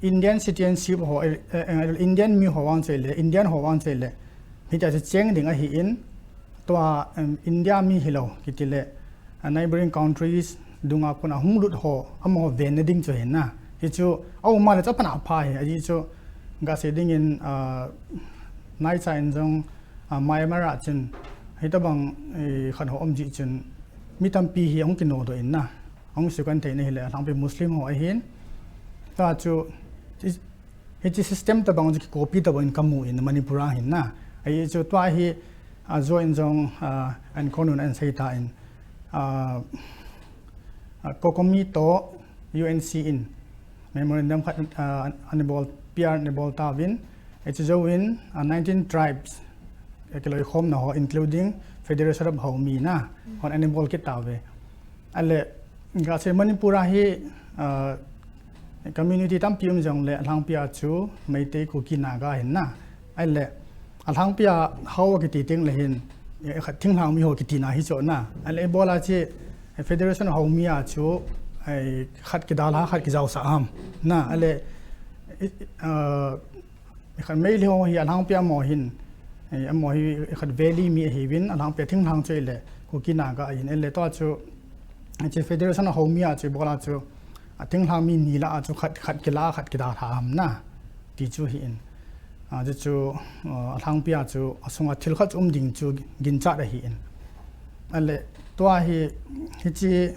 Indian citizenship ho, eh, eh, Indian mi ho vang chu le, Indian ho vang chu le, Hitia chu cheng ding ahi in, tua, em, India mi hilou, kiti le, a neighboring countries, dunga kona hung lut ho, amaho ven na ding chu hin na. Hi chu, a um a le chu a pan a pha hi, ahi chu, ga sei ding in, a, nai cha in jong, a, Myanmar a chun, hitabang, e, khat ho um ji chun, mi tampi hi hung kino doh in na. Hung sukan thei na hi le, a lhangpi Muslim ho ahin. Tua chu, Hichi system tabang chu ki copy tabang in kamu in Manipur a hin na. Ahi chu tua hi, a, jo in jong, a, an konun an sei ta in, a, a, COCOMI to U N C in memorandum khat, a, an bol, P R an bol ta vin. Hichi jo in, a, nineteen tribes, e, kiloi khom na ho, including Federation of Haomi na, hon an bol kit ta ve. Ale, ga sei Manipur a hi, ah, community tampi um jong le, alhangpi a chu Meitei, Kuki, Naga hin na. Ale, alhangpi a Hao kiti ting le hin, eh, khat thinglhang mi ho kiti na hi chu na. Ale, ibola chi, eh, Federation Haomi a chu, eh, khat kidal ha, khat kijao sa ham. Na, ale, i, i, ah, i khat Meitei ho hi alhangpi amaho hin, eh, amaho hi i khat valley mi ahiuvin, alhangpi a thinglhang chu ile Kuki Naga ahin, ile tua chu, hiche federation a hou mi a chu ibola chu, a thinglhang mi ni lah a chu khat, khat kila, khat kida tha ham na, ti chu hi in. A, chu chu, ah, alhangpi a chu asunga thil khat chu um ding chu ginchat ahi in. Ile tua hi, hiche,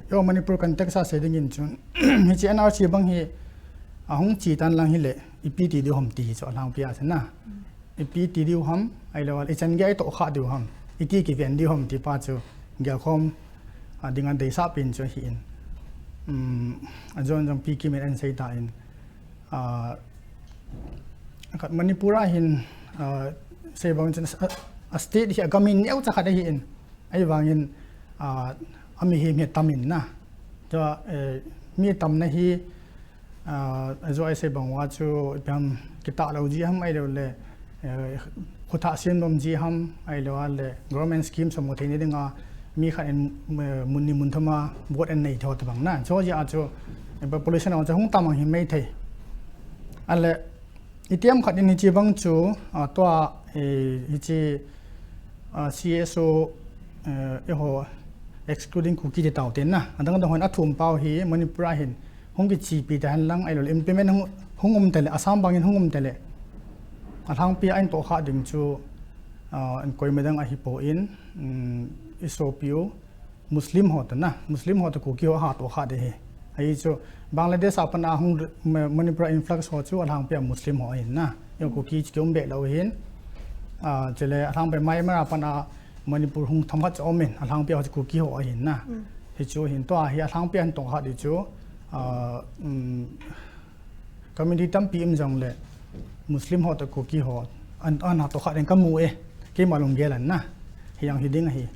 eiho Manipur context a sei ding in chun, hiche N R C bang hi, ahung che tan lang hile, ipi ti diu ham ti hi chu alhangpi a chu na. Ipi ti diu ham, ahilou le, ichan gei a itoh kha diu ham, iti kiven diu ham ti pa chu, gelkhom, a, dinga deisah pen chu ahi in. Um, ajon jong Pi Kim in asei tan, ah, khat Manipur a hin, ah, sei bang chun a, a state hi agam in neocha khat ahi in. Ahivangin, ah, amihem hi tam in na. Tua, eh, mi tamna hi, ah, ajo a isei bang uva chu ipi ham kitah lou ji ham ahilou le, eh, khuthah sem nom ji ham ahilou le government scheme sum mu thei na dinga mi khat in, eh, mun ni mun thum a vote an nei tho tabang na. Chu jeh a chu, eh, population a chu hung tam ang hi mai thei. Ahile, itiham khat in hiche bang chu, ah, tua, eh, hiche, ah, C S O, eh, eiho excluding Kuki ti tau tin na. Adang dang hon athum pau hi Manipur a hin hung kichepi ta hen lang, ahilou le implement hung, hung um tale, Assam bangin hung um tale. Alhangpi a in toh kha ding chu, ah, in koima dang ahi poi, um, i sopi u Muslim ho toh na, Muslim ho toh Kuki ho ha toh kha ding ahi. Ahi chu Bangladesh a pat a hung Ma-, Manipur a influx ho chu alhangpi a Muslim ho ahin na. Eiho Kuki chu ki um be lou hin. Ah, chule alhangpi Myanmar a pat a Manipur hung themkhat chu um in, alhangpi ho chu Kuki ho ahin na. Mm. Hichu hin tua hi alhangpi a in toh kha ding chu, ah, um, community tampi um jongle Muslim ho toh Kuki ho an, an ha toh kha ding kamu e. Keima lunggel a na. Hijong hi ding ahi.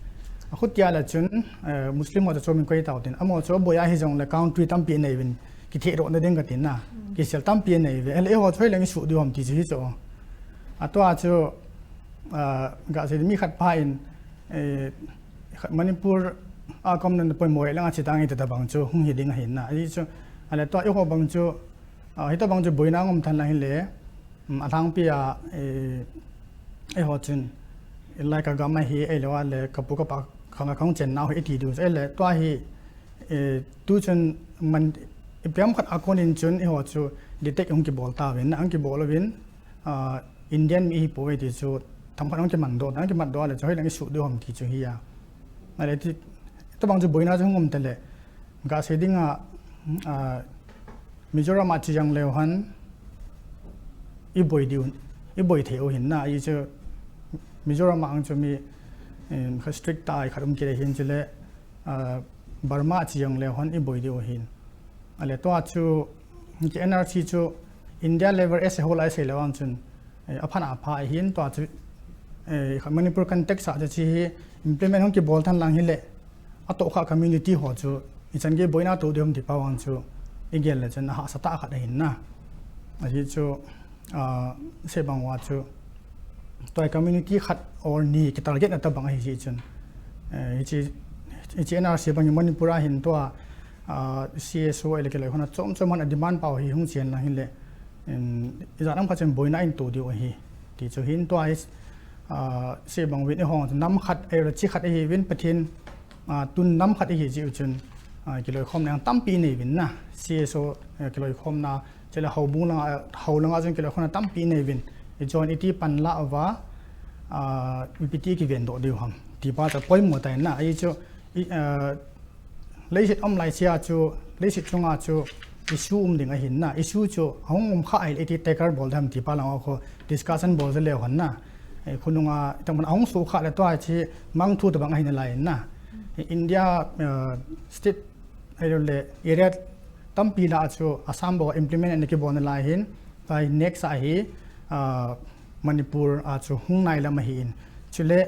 Akhutia le chun, eh, Muslim ho toh chom in koi tau tin. Amaho chu aboi ahi jongle country tampi anei uvin. Kithe doh na ding kati na. Mm. Kisel tampi anei uve. Ahile eiho chu hoilang isuh diu ham ti chu hi chu. Atua chu, ah, gasei mi khat pa in, eh, khat Manipur a kom nan poimo lang a che tange ti tabang chu hung hi ding ahi na. Ahi chu, ahile tua eiho bang chu, ah, hitabang chu boina ngom than lang hile, um, alhangpi a, eh, eiho chun, lai ka gam ahi, ahilou le, ka pu ka pa khang a khang chen nau hi iti diu. Ahile, tua hi, eh, tu chun man, ipi ham khat a kon in chun, eiho chu detect hung kibol tauvin, hung kibol uvin, ah, Indian mi hi poi ti chu, themkhat hung kiman doh, hung kiman doh le chu hoilang isuh diu ham ti chu hi a. Ahile ti, tabang chu boina chu hung um tale. Gasei dinga, ah, Mizoram a che jong leu hen, iboi diu, iboi thei u hin na, ahi chu Mizoram a ang chu mi, em, kha strict tah a khat um kit ahin chule, ah, Burma a che jong leu hen iboi diu hin. Ahile tua chu, hiche N R C chu India level as a whole a isei leu vang chun, eh, apha na apha ahin tua chu, eh, kha Manipur context a chu hiche hi implement hung kibol than lang hile, atoh kha community ho chu, ichan gei boina toh diu ham ti pa vang chu, igel le chun ahahsa tah khat ahin na. Ahi chu, ah, sei bang uva chu, tua community khat or ni ki target na tabang ahi jeh chun, eh, hiche, hiche N R C bang hi Manipur a hin tua, ah, C S O ahile kiloi khom na chom chom hon a demand pau hi hung chen lang hile, em, ijat ham khat chun boina in toh diu ahi. Ti chu hin tua hi, ah, sei bang uvin eiho chu nam khat, ahile chi khat ahiuvin Pathen, ah, tun nam khat ahi jeh u chun, ah, kiloi khomna tampi inei uvin na. C S O, eh, kiloi khomna, chule houbung langa, hou langa chun kiloi khomna tampi inei uvin. Ichun iti pan la uva, ah, ipi ti kiven doh diu ham. Ti pa chu poimo tah in na. Ahi chu, i, ah, Leiset um lai sia chu, leiset chunga chu issue um ding ahin na. Issue chu ahung um kha ahile iti tackle bol dem ti pa lang a khu discussion bol je leu hen na. Eh, khonunga, itobang ahung soh kha le tua chu mangthu tobang ahi nalai na. Eh, India, eh, state, ahilou le area tampi lah a chu Assam bou implement ana kibol nalai hin. Tua next a hi, ah, Manipur a chu hung nai lam ahin. Chule,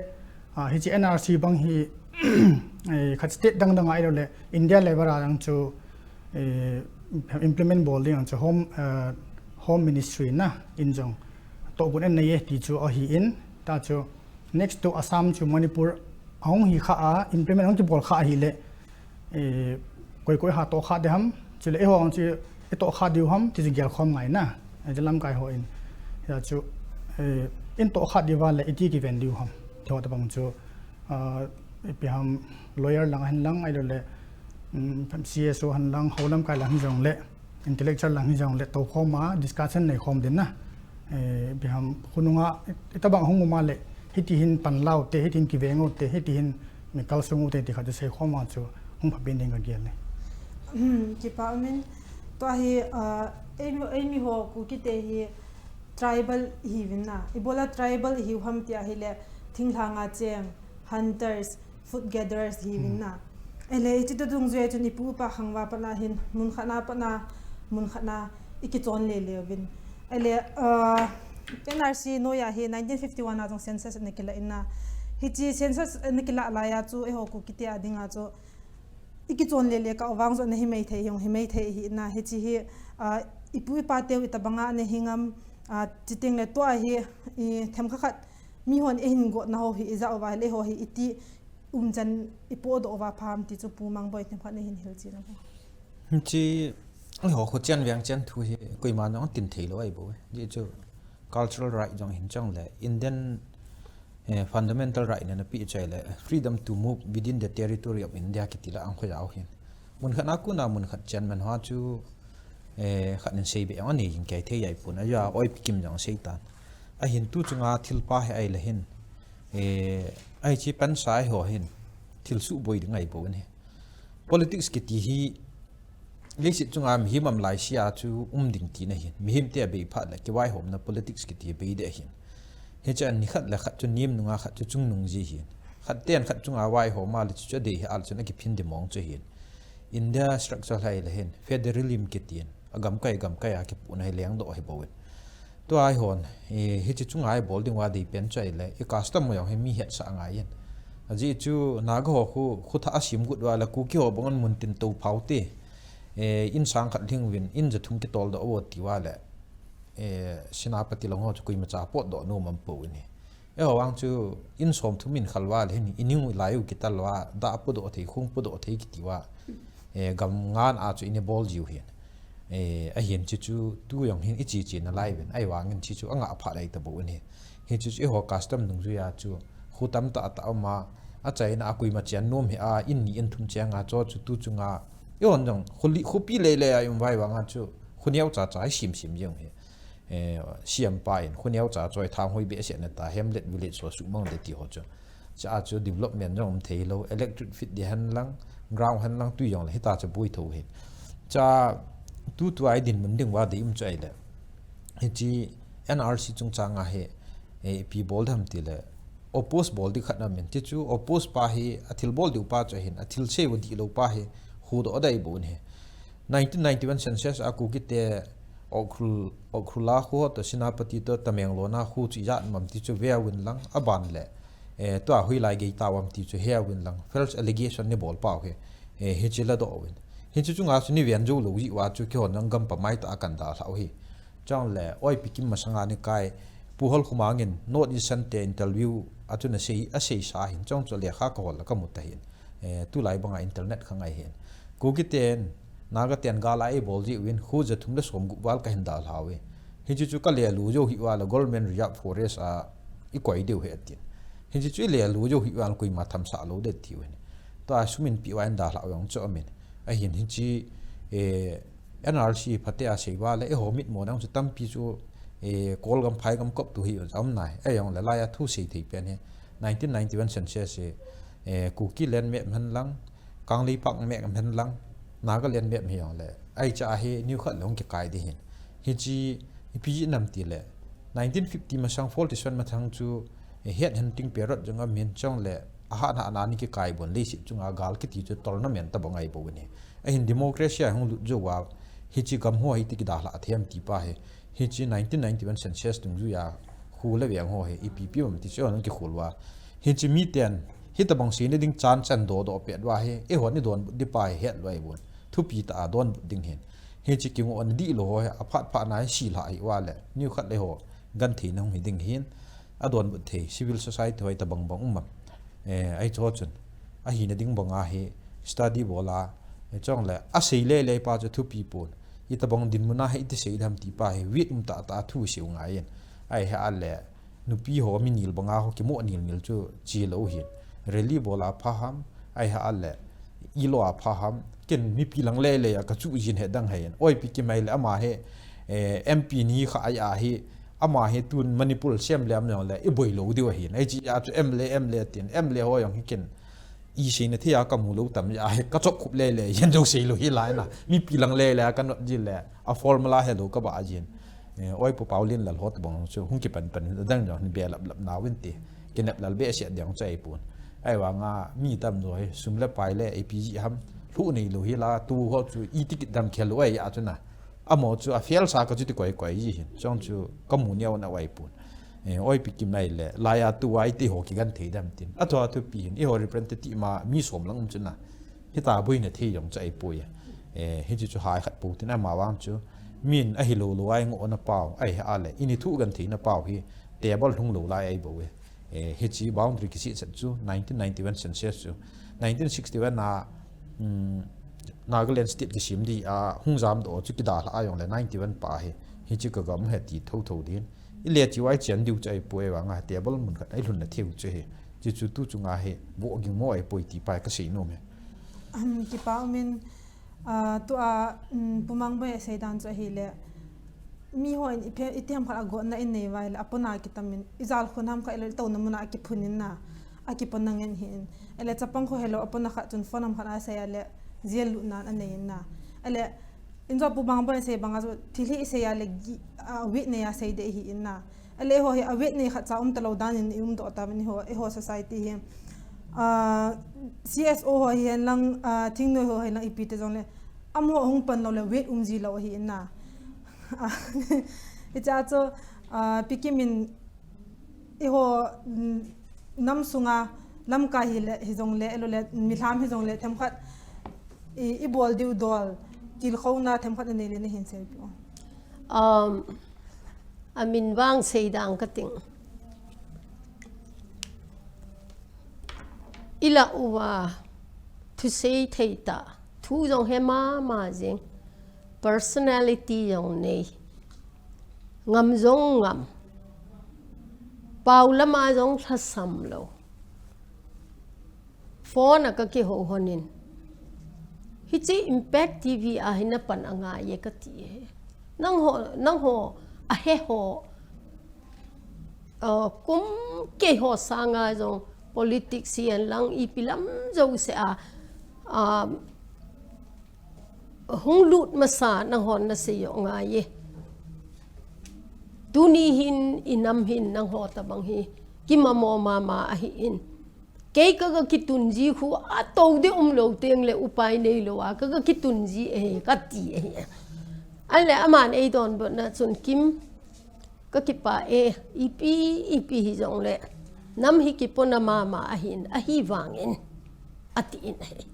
ah, hiche N R C bang hi, eh, khat state dang dang a ahilou le, India level a dang chu, eh, implement bol ding ang chu Home, eh, Home Ministry na in jong tohgon anei e ti chu ahin, tua chu next to Assam chu Manipur ahung hi kha a, implement ahung kibol kha ahile, eh, koi koi ha toh kha ding ham, chule eiho ang chu I tohkha diu ham, ti chu gel khom ngai na. Eh, lamkai ho in. Ya chu, eh, in tohkha diu va le, iti kiven diu ham. Ti ho tabang chu, ah, ipi ham lawyer lang hen lang, ahilou le, um, C S O hen lang, ho lamkai lang hi jong le, intellectual lang hi jong le, to khom a, discussion nei khom din na. Eh, ipi ham, khonunga, itabang hung um a le, hiti hin pan lau te, hiti hin kiveng u te, hiti hin mi kal sung u te, ti khat chu sei khom a chu, hung pha bin ding ka gel ne. Hmm, kipa min, tua hi, ah, eimi, eimi ho Kuki te hi tribal hi vin na. Ibola tribal hi ham ti ahile, thinglhang a cheng, hunters, food gatherers hi vin na. Ele, iti to dungjuia chun ipu ipa khangva pat na hin, mun khat na pat na, mun khat na, i kichon le le vin. Ele, ah, N R C noiya hi nineteen fifty-one a jong census ana kila in na. Hichi census ana kila laiya chu, eiho Kuki te a dinga chu, i kichon le le kah vang jo na hi mai thei hi, hi mai thei hi na, hichi hi, ah, ipu ipa teu itabanga ana hi ngam, ah, chiteng le tua hi, i themkhat khat, mi hon eihin gotna ho hi, i ja uva le ho hi, iti umchan i podoh uva pha ham ti chu Pu Mangboi themkhat nei hin hilchen a. Hichi, eiho khochen veng chen thu hi, koima jong tin thei lou ahi bou. Hichu cultural right jong hin chang le, Indian, eh, fundamental right na na pi chai le, freedom to move within the territory of India kiti la ang khoi au hin. Mun khat na kuna mun khat chen man hoa chu, eh, khat nin sei be ang ani hin kai thei ai pun. Aja oi pikim jong sei tan. A hin tu chunga thil pa he ai le hin. Eh, ai chi pan sai ho hin. Thil su boi ding ai bou ni. Politics kiti hi, leiset chunga mihem am lai sia chu um ding ti na hin. Mihem te a bei phat le, kivaihomna politics kiti bei de hin. Hiche an ni khat le khat chu nem nunga khat chu chungnung ji hin. Khat ten khat chunga vaihom a le chu chu dei hi al chun a kiphin de mong chu hin. India structure lai le hin. Federalism kiti hin. A gamkai, gamkai a kipu na hi leng doh hi bou in. Tua hi hon, eh, hichi chunga i bol ding uva dei pen chu ai le, i custom mo jong hi mi hetsah ngai in. Aji chu Naga ho khu, khu tha a sim gut uva le, Kuki ho bang an mun tin to phau te. Eh, in sang khat hling vin, in ja thum kitol doh uvo ti uva le. Eh, Senapati lang ho chu koima cha pot doh nom am pou in hi. Eiho vang chu in som thum in khal uva le hin, i ning u lai u kital uva, da pu doh thei, khung pu doh thei kiti uva. Eh, gam ngan a chu in i bol jiu hin. Eh, a hin chi chu tu jong hin i chi chi na lai vin, ai vang in chi chu a nga pha lai ta bou in hi. Hi chu chu eiho custom dungjuia chu khu tam ta ta um a, a chaina a koima chian nom hi a, in ni in thum chiang a cho chu tu chunga. I hon jong khu li, khu pi lei lei a um vai vang a chu khu neo cha cha i sim sim jong hi. Eh, siam pa in, khu neo cha choi thang hoi behseh na ta, hamlet village so sumang de ti ho chu. Cha chu development jong um thei lou, electric fit di hen lang, ground hen lang tui jong le hita chu bui tho hin. Cha tu tu ai dinmun ding uva dei um chu ai le. Hichi N R C chungchang a hi, eh, ipi bol dam ti le, oppose bol di khat na min. Ti chu oppose pa hi, a thil bol diu pa chu hin, a thil sei u di lou pa hi, hu doh dai bou ni. Nineteen ninety-one census a Kuki te Ukhrul, Ukhrul a khu to Senapati to Tamenglong a khu chu ijat mam ti chu ve uvin lang a ban le. Eh, tua hoilai gei ta uvam ti chu he uvin lang. False allegation ni bol pau he. Eh, hichi la doh uvin. Hichi chunga chu ni ven jou lou ji uva chu kihon jong gam pamai ta a kan dalha u hi. Chong le, oi pikim masanga ni kai, Pu Holkhomang in North Eastern te interview a chu na sei, a sei sa hin, chong chu lekha ka hol la ka mu ta hin. Eh, tulai banga internet kha ngai hin. Kuki ten, Naga ten gal a ei bol ji uvin, khu ja thum le som gup val ka hin dalha uve. Hichi chu ka le lu jo hi uva le Government Reserve Forest a i koi diu he tin. Hichi chu i le lu jo hi uva le koima tham sa lou de ti uvin. Tua sumin pi uva in dalha u jong chu amin. A hin hichi, eh, N R C phatea sei uva le, eiho mitmo nang chu tampi chu, eh, Kolgam Phaigam kop tu hi um nai. Ei jong le laiya thu sei thei pen hi. Nineteen ninety-one census hi, eh, Kuki land map hen lang, Kangleipak map hen lang, Nagaland map hi jong le. Ai cha hi new khat long kikai di hin. Hichi, ipi ji nam ti le. Nineteen fifty masang forty-seven mathang chu, eh, head hunting period jong amin chong le. Ahat na ana ni kikai bon le si chunga gal kiti chu tol na men ta bang ai bo ni. A hin democracy a hung lut jo uva, hichi gam ho hi ti kidalha a them ti pa hi, hichi nineteen ninety-one census dungjuia, khu le veng ho hi, ipi pi um ti chu hung kikhol uva. Hichi mi ten, hitabang seina ding chan chan do do pet uva hi, eiho ni donbut di pa hi het lou ai bon. Thupi ta a donbut ding hin. Hichi kingoh na di lou ho hi, aphat phat na hi si lha hi uva le, new khat le ho, gan thei na hung hi ding hin, a donbut thei, civil society ho hitabang bang um am. Eh, ai cho chun. A hina ding banga hi study bol a, eh, chong le, a sei le le pa chu thupi pon. Itabang dinmun a hi iti sei dem ti pa hi wit um tah tah thu sei u ngai in. Ahi a le nupi ho mi nil banga ho kimo nil nil chu chi lo hin. Rally bol a pha ham, ahi a le ilo a pha ham, ken mipi lang le le a ka chu jin he dang he in. Oi pi ki mai le ama he, eh, M P ni kha ai a hi, ama he tun Manipur sem le am le i boi lo diu hin. Ai chi a chu M L A, M L A tin, M L A ho jong hi ken i sei na thei a ka mu lo tam a, ka chop khup le le, yen jo sei lo hi lai na. Mipi lang le le, ka not ji le, a formula he lo ka ba jin. Eh, oi pu Paulin lal hot bang chu, hung ki pan pan, dang jong ni be lap lap na win ti. Ki nep lal be sia diang chu ai pun. Ai wa nga, mi tam jo hi, sum le pai le, A P G ham, lu nei lo hi la, tu ho chu, i ti ki dam khel lo ai a chu na. Amo chu a fiel sa ka chu ti koi koi ji hin. Chong chu ka mu niau na wai pun. Eh, oi pi kim nai le, lai a tu wai ti ho ki gan thei dam tin. A to a tu pi hin, i ho representative ma mi som lang um chu na. Hi ta bui na thei jong chu ai pui. Eh, hi chu chu hai khat pu tin ama wang chu. Min a hi lo lo ai ngo na pau, ai a le. I ni thu gan thei na pau hi. Table hung lo lai ai bo e. Eh, hi chi boundary ki si set chu nineteen ninety-one census chu. Nineteen sixty-one na, um, Nagaland State ki sim di a hung jam do chu ki da hla a jong le ninety-one pa hi. Hi chi ka gam he ti tho tho din. I le chi wai chian diu chu ai poi wa nga table mun khat ai lhun na theu chu hi. Chi chu tu chu nga hi bo ging mo ai poi ti pa ka sei nom e. Um, ki pa min, ah, tu a, um, Pu Mangboi sei dan chu hi le. Mi ho in i phe, i tiam khat a go na in nei vai le, a pona ki tam in, i jal khun ham kha i le to na mun a ki phun in na, a ki pon na ngen hi in. Ele chapang kho helo, a pona khat chun phone am khat a sei a le, jel lu nan a nei in na. Ele, in jo Pu Mangboi sei bang a jo, thil hi i sei a le, gi, a, wit nei a sei de hi in na. Ele ho hi, a wit nei khat cha um ta lo dan in i um do ta ni ho, i ho society hi. A, C S O ho hi hen lang, a, thingnoi ho hi lang i pi te jong le, am ho hung pan lo le, wit um ji lo hi in na. Hicha chu, ah, Pi Kim in i ho, mm, nam sunga lamkai hi le, hi jong le, elo le, mi lam hi jong le, themkhat i, i bol diu dol, tilkhouna themkhat i nei le na hin sei pi o. Um, a min vang sei dang ka ting. I la uva, thu sei thei ta, thu jong he ma ma jing, personality jong nei, ngam jong ngam, pau lama jong lhasam lo, phone a ka kiho honin, hichi Impact T V a hi na pan a ngai e ka ti e. Nang ho, nang ho, a he ho, uh, kum kei ho sanga jong politics hi en lang ipi lam jo se a, um, hung lut masa nang hon na sei jo ngai e. Tuni hin i nam hin nang ho ta bang hi kimamo mama ahi in. Kei ka ga kitun ji khu a to de um lo teng le upai nei lo a ka ga kitun ji e ka ti e. Ale aman ei don bot na chun Kim Ka kipa e, ipi, ipi hi jong le, nam hi kipona mama ahin, ahi vangin, ati in ahi.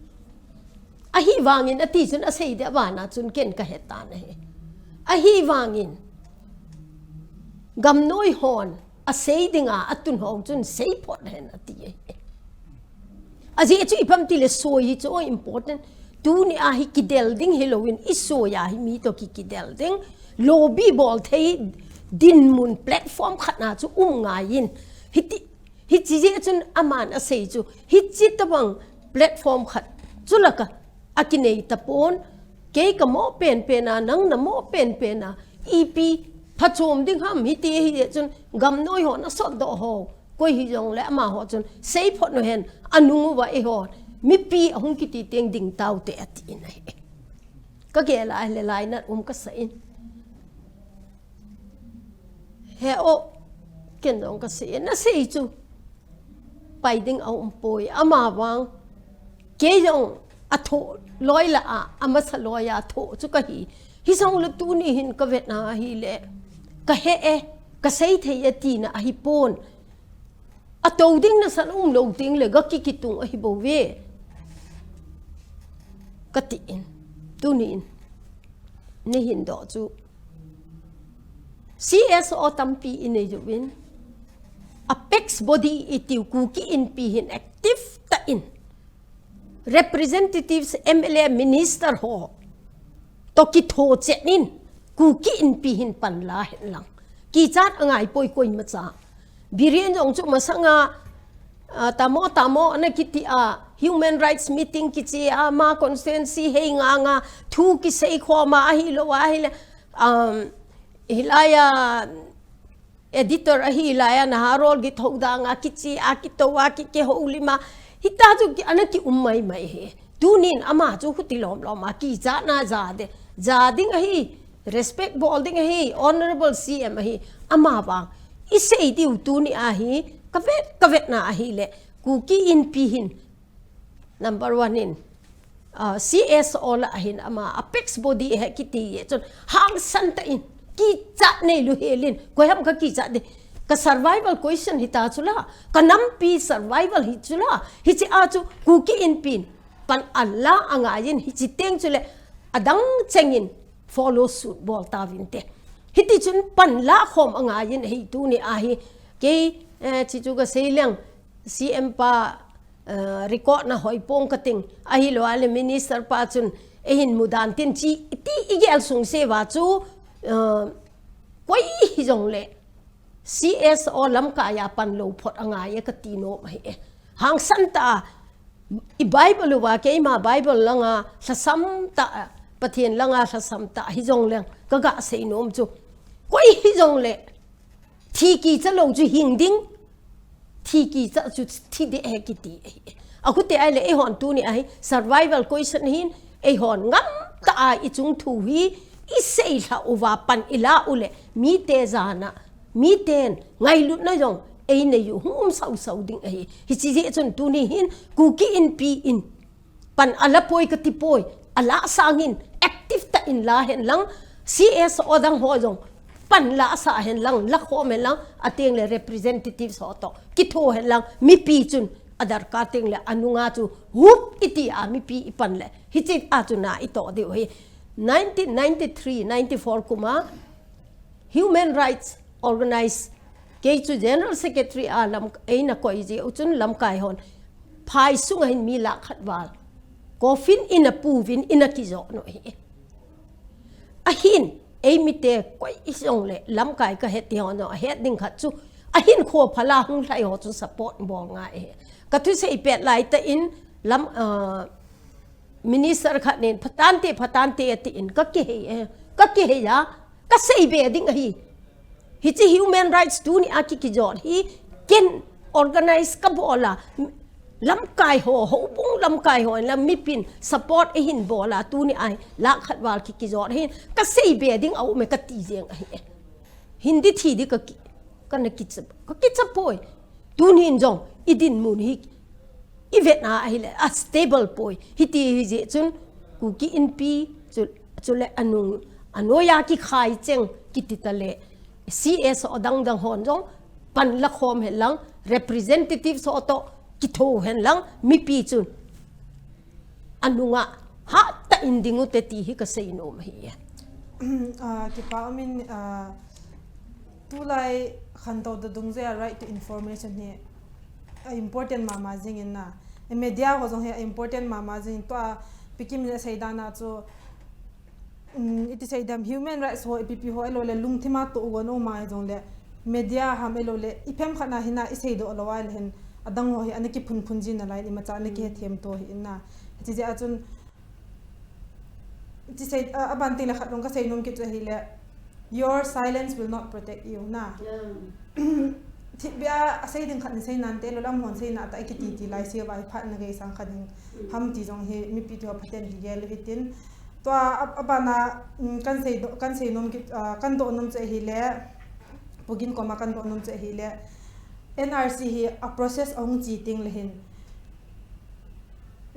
Ahi vangin, ati chun asei de vana chun ken ka hetan ahi. Ahi vangin, gamnoi hon, asei dinga, atun ho chun sei phot hen ati ahi. Ajeh chu ipi ham tile soi hi chu important. Tuni a hi kidel ding hi loin i soi a hi mi to ki kidel ding. Lobby bol thei dinmun platform khat na chu um ngai in. Hiti, hichi jeh chun aman asei chu. Hichi tabang platform khat chu laka a kinei tapon. Kei ka mo pen pen a, nang na mo pen pen a. Ipi phachom ding ham hiti hi jeh chun gamnoi ho na sot doh ho. Koi hi jong le amaho chun, sei phot nu hen, anung uva eiho, mipi ahung kiti teng ding taute ati in ahi. Ka gel a le lainat um ka sa in. He o, ken jong ka sei in, na sei chu. Pai ding a um poi, ama vang. Kei jong a tho loi la a, amasa loi a tho chu ka hi. Hi jong le tuni hin ka vet na hi le. Ka he e, ka sei thei e tina ahi pon. A to ding na san um lo ding le ga ki kitung ahi bo ve. Ka ti in. Tuni in. Ni hin do chu. C S O tampi i nei uvin. Apex body i tiu Kuki Inpi hin active ta in. Representatives, M L A, minister ho. toh kitho chet in, Kuki Inpi hin pan la hen lang. Kichat angai poi koimacha. Biren jong chu masanga, ah, tamo, tamo, ana kiti a, human rights meeting kichi a, ama constituency hei nga nga, thu kisei khom a, ahilou a, ahile, um, hilai a, editor ahi lai a, Naharol Githoudang a kichi a, kitou a, ki, kihoulim a. Hita chu ki, ana kium mai mai hi. Tunin ama chu huti lom lom a, kichat na ja de. Ja ding ahi, respect bol ding ahi, honorable C M ahi, ama vang. I sei diu tuni ahi, ka vet, ka vet na ahile, Kuki Inpi hin, number one in, ah, C S O lah a hin ama apex body ahi kiti e chun hangsan tah in kichat nei lou hel in, koi ham ka kichat de, ka survival question hita chu la, ka nampi survival hi chu la, hichi a chu Kuki Inpi in pan ala angai in hichi teng chu le adang cheng in follow suit bol ta vin te. Hiti chun pan la khom angai in hei tuni ahi kei, eh, chi chu ka sei leng C M pa eh, record na hoi pong ka ting. Ahilou a le minister pa chun, "Eihin mudan tin," chi, ti i gel sung se va chu, eh, koi hi jong le, C S O lamkai a pan lou phot angai e ka ti nom ahi e. Hangsan tah a, i Bible uva, keima Bible langa, lhasam tah a, Pathen langa, lhasam tah a, hi jong leng, ka ga sei nom chu. Koi hi jong le, thi kicha lou chu hing ding, thi kicha chu thi de ahi kiti ahi. Ahute ahile eihon tuni ahi survival question hin eihon ngam tah a i chung thu hi i sei lha uva pan i la u le mite jana, miten ngailutna jong ei nei u hung um sau sau ding ahi. Hichi jeh chun tuni hin Kuki Inpi in pan ala poi ka ti poi, ala sangin active tah in la hen lang, C S O dang ho jong pan la sa hen lang, la khom hen lang, ateng le representative ho toh kitho hen lang, mipi chun adarkar teng le anunga chu hup i ti a mipi i pan le, hichi a chu na i toh diu hi. Nineteen ninety-three, ninety-four kum a, Human Rights Organize, kei chu General Secretary a lam, eina koi jeh u chun lamkai hon phai sunga hin mi lakh khat val coffin in a pu vin in a kijot u hi. Ahin, ei mite koi hi jong le lamkai ka het ti hon jong, a het ding khat chu, ahin kho phala hung lhai ho chu support bol ngai e. Ka thusei pet lai tah in lam, ah, minister khat nin, "Phatante, phatante," ati in, ka kihei e, ka kihei a, ka sei be ding ahi. Hichi human rights tuni a ki, kijot hi, ken organize ka bol a, lamkai ho, houbung lamkai ho, lam mipin support eihin bol a, tuni a hi, lakh khat val ki, kijot hin, ka sei be ding a um e ka ti jeng ahi e. Hindi thi di ka ki, ka na kicha, ka kicha poi. Tunin jong, i dinmun hi, i vet na ahile, a stable poi. Hiti hi jeh chun, Kuki Inpi, chu, chule anung, anoiya kikhai cheng, kiti ta le, C S O dang dang hon jong, pan la khom hen lang, representative ho toh, kitho hen lang, mipi chun. Anunga, hat tah in ding u te ti hi ka sei nom ahi e. Ah, kipa um in, ah, tulai khantou da dung jeh a right to information hi, ah, important mama jing in na. E media ho jong hi important mama jing in tua Pi Kim in a sei dan a chu, um, iti sei dem human rights ho, ipi pi ho, ahilou le lungthim a toh gon um a hi jong le media ham ahilou le i phem khat na hi na i sei doh lou a le hin adang ho hi ana kiphun phun jin na lai in imacha ana kihethem to hi in na. Hichi jeh a chun, Ti sei, a, a ban teng le khat rong ka sei nom kit chu ahile, "Your silence will not protect you," na. Thipbeh a, a sei ding khat in sei nante, lou lam hon sei na ta, i kiti ti lai, sei vai phat na gei sang khat ding. Ham ti jong hi, mipi ti ho phaten hi gel hi tin. Tua, a, a ban a, mm, kan sei do, kan sei nom kit, a, kan doh nom chu ahile, Pu Gin koma kan doh nom chu ahile, N R C hi a process a hung chi teng le hin.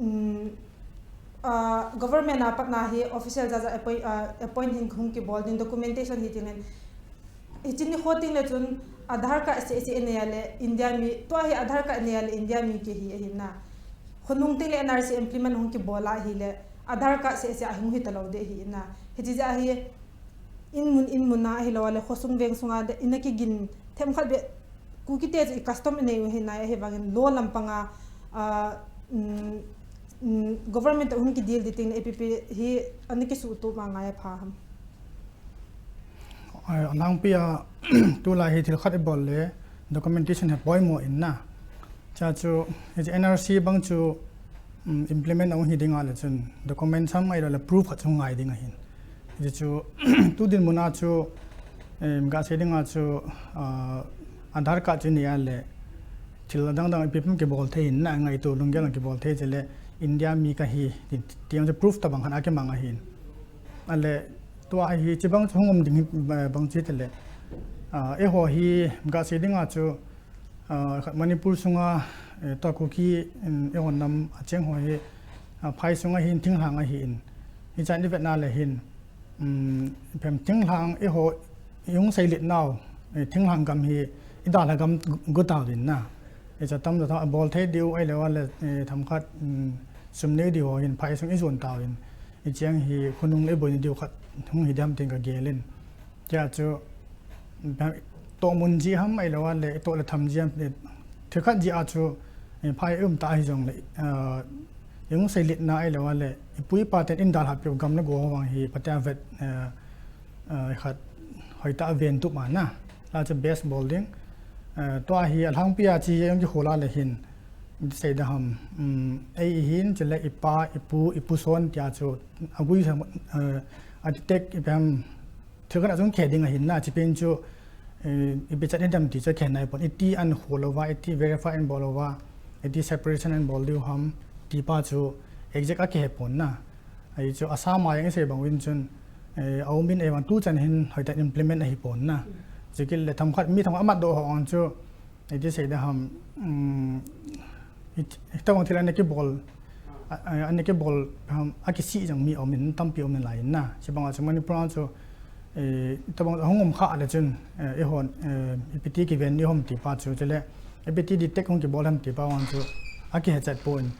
Mm, ah, government a pat na hi official ja ja appoint, ah, appoint hin hung kibol ding documentation hi teng le. Hichi nikho teng le chun Aadhaar card seh seh nei a le India mi, tua hi Aadhaar card nei a le India mi kihi ahi na. Khonung teng le N R C implement hung kibol a ahile Aadhaar card seh seh a hung hi ta lou ding ahi na. Hichi jeh a hi in mun in mun a ahilou le khosung veng sunga de ina kigin them khat beh Kuki te chu i custom i nei u hi nai ahi vangin law lampang a, ah, mm, Government toh hung kideal ding teng le A P P hi ana kisuhtup ma ngai apha ham? Alangpi a tulai hi thil khat ibol le documentation hi poimo in na. Chuche chu, hiche N R C bang chu implement ahung hi ding a le chun document ham ahilou le proof khat chu ngai ding ahin. Hiche chu tu dinmun a chu, gasei ding a chu, Aadhaar card chu nei a le thil adang dang ipi ham kibol thei in na, ngaito lunggel kibol thei chule India mi kahi ti, ti chu proof tabang khat akimang ahin. Ale tua hi chibang chu hung um ding hi bang chu tile, eiho hi gasei ding a chu, Manipur sunga, tua Kuki, eiho nam acheng ho hi, phai sunga hin thinglhang ahin. Hichan ivet na le hin, phem thinglhang eiho ihung seilet nau, thinglhang gam hi idalha gam go tauvin na. Hiche tamjo tha abol thei diu ahilou le, themkhat sum nei diu ho hin phai sung ijon tauvin. Hicheng hi khonung le iboina diu khat hung hi dem tin kagel in. Tia chu, tohmun jeh ham ahilou le, toh le tham jeh ham, thil khat jeh a chu, phai um ta hijongle, ihung seilet na ahilou le, ipu ipa ten eidalha peh u gam le go ho vang hi, phatea vet, khat hoitah a ven tup ma na, la chu base bol ding. Tua hi alangpi a chu jong kikhol a le hin, sei ding ham, ei hin, chule ipa, ipu, ipu son tia chu, agui sam, a detect ipi ham, thil khat a chung khe ding ahin na, chipin chu, ipi chan hidem ti chu khe naipon, iti ahin khol uva, iti verify ahin bol uva, iti separation ahin bol diu ham, ti pa chu exact a kihe pon na. Ahi chu asama jong isei bang uvin chun, aum in, ahivang tuchan hin hoitah in implement ahipon na. Chukit le themkhat, mi themkhat amatdoh ho jong chu, iti sei ding ham, hitobang thil ana kibol, ana kibol, akisih jong mi um in, tampi um nalai in na. Chubang a chu Manipur a chu, hitobang ahung um kha le chun, eihon, ipi ti kiven ding ham ti pa chu, chule ipi ti detect hung kibol ham ti pa vang chu, akihechat pon,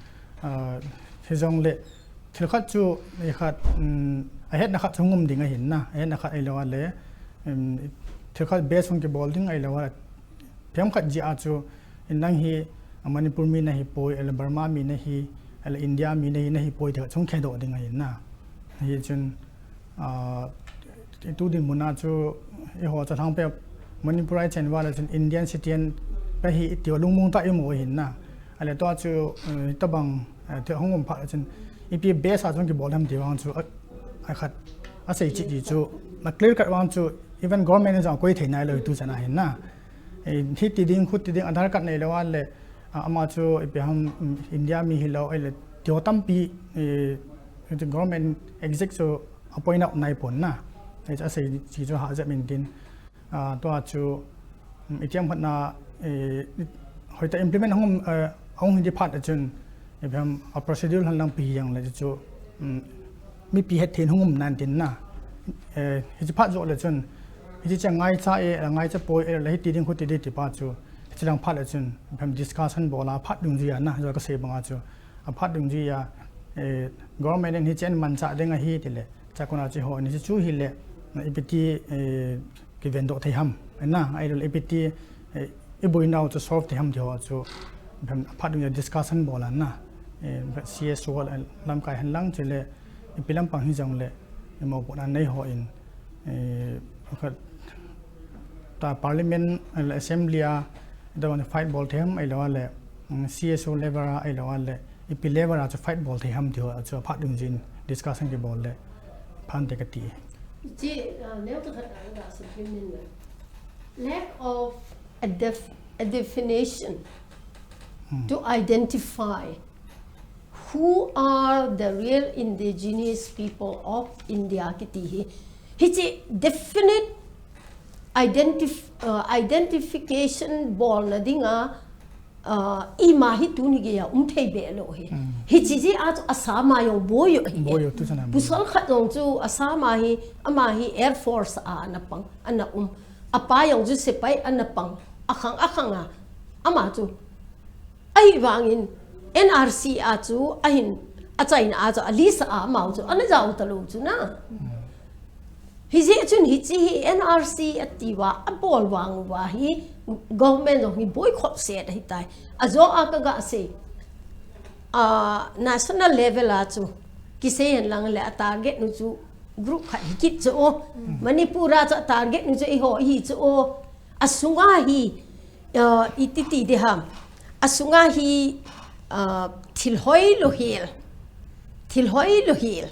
hijongle thil khat chu, khat, ahetna khat chu hung um ding ahin na, ahetna khat ahilou le, thil khat base hung kibol ding ahilou le, phem khat jeh a chu, nang hi, Manipur mi nahipoi, ahile Burma mi nahi, ahile India mi nahi, nahipoi ti khat chung khedoh ding ahin na. Hichun, tu dinmun a chu, eiho chu alangpi a Manipur a ichen uva le chun Indian citizen kahi iti u lungmong tah a imu ahin na. Ahile tua chu, hitobang, thil hung um phat le chun, ipi base a chung kibol ham ti vang chu, akhat, asei cheh ji chu, aclear cut vang chu, even government in jong akoi thei nailou tuchan ahin na. Hiti ding, khuti ding, Aadhaar card neilou a le, ama chu ipi ham, India mi hilou, ahile tiho tampi, government exact chu apoint out naipon na. Asei cheh chu hahjep in tin, tua chu, itiham khat na, hoitah implement hung, ahung hi di phat a chun, ipi ham, a procedure henlang ipi hijongle chu, mipi hetthei in hung um nan tin na. Hiche phat joh le chun, hiche chu ngaicha e, ngaicha poi e, le hiti ding khuti ding ti pa chu, hiche lang phat le chun, ipi ham, discussion bol a phat dungjui a na, jo kasei bang a chu, aphat dungjui a, government in hiche ahin manchah ding ahi tile, chua kona chu eiho in hiche chu hile, ipi ti, kivendoh thei ham, na, ahilou le ipi ti, iboinau chu solve thei ham ti ho chu, aphat dungjui a discussion bol a na, C S O lamkai henlang chule, ipi lampang hijongle, imopohna nei ho in, khat, ta parliament, ahile assembly a, hitobang fight bol thei ham ahilou le, C S O level a ahilou le, ipi level a chu fight bol thei ham ti ho chu aphat dungjui in discussion kibol le, phante kati. Hiche, neo tah khat a ka supplement le. Lack of a def-, a definition to identify who are the real indigenous people of India kiti hi. Hiche definite identif-, identification bolna dinga, ima hi tuni geiya um thei be lou hi. Hiche jeh a chu asama jong boi u hi. Boi u tuchan a. Pasal khat jong chu asama hi, ama hi Air Force a ana pang, ana um. Apa jong chu sepai ana pang, akhang akhang a. Ama chu Ahivangin N R C a chu ahin, achaina a chu a list a amau chu ana jao talou chu na. Hijeh chun hiche hi N R C atiuva abol vang uva hi government jong hi boycott set ahitai. Ajo a kaga sei. Ah, national level a chu kisei hen lang le a target nu chu group khat hi kit chu o. Manipur a chu a target nu chu eiho hi chu o. A sunga hi, ah, iti ti de ham. A sunga hi, ah, thil hoi lo hel. Thil hoi lo hel.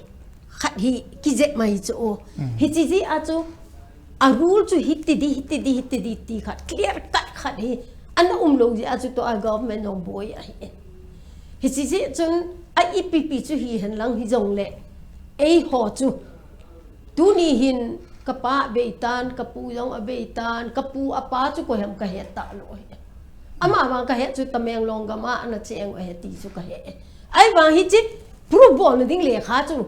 Khat hi kijep mai chu o. Hichi jeh a chu a rule chu hiti di, hiti di, hiti di ti khat clear cut khat hi ana um lo jeh a chu tua government jong boi ahi. Hichi jeh chun a ipi pi chu hi hen lang hi jong le eiho chu tuni hin ka pa abei tan, ka pu jong abei tan, ka pu a pa chu koi ham ka het ta lo hi. Ama vang ka het chu Tamenglong gam a ana cheng u ahi ti chu ka he. Ahivang hichi proof bol na ding lekha chu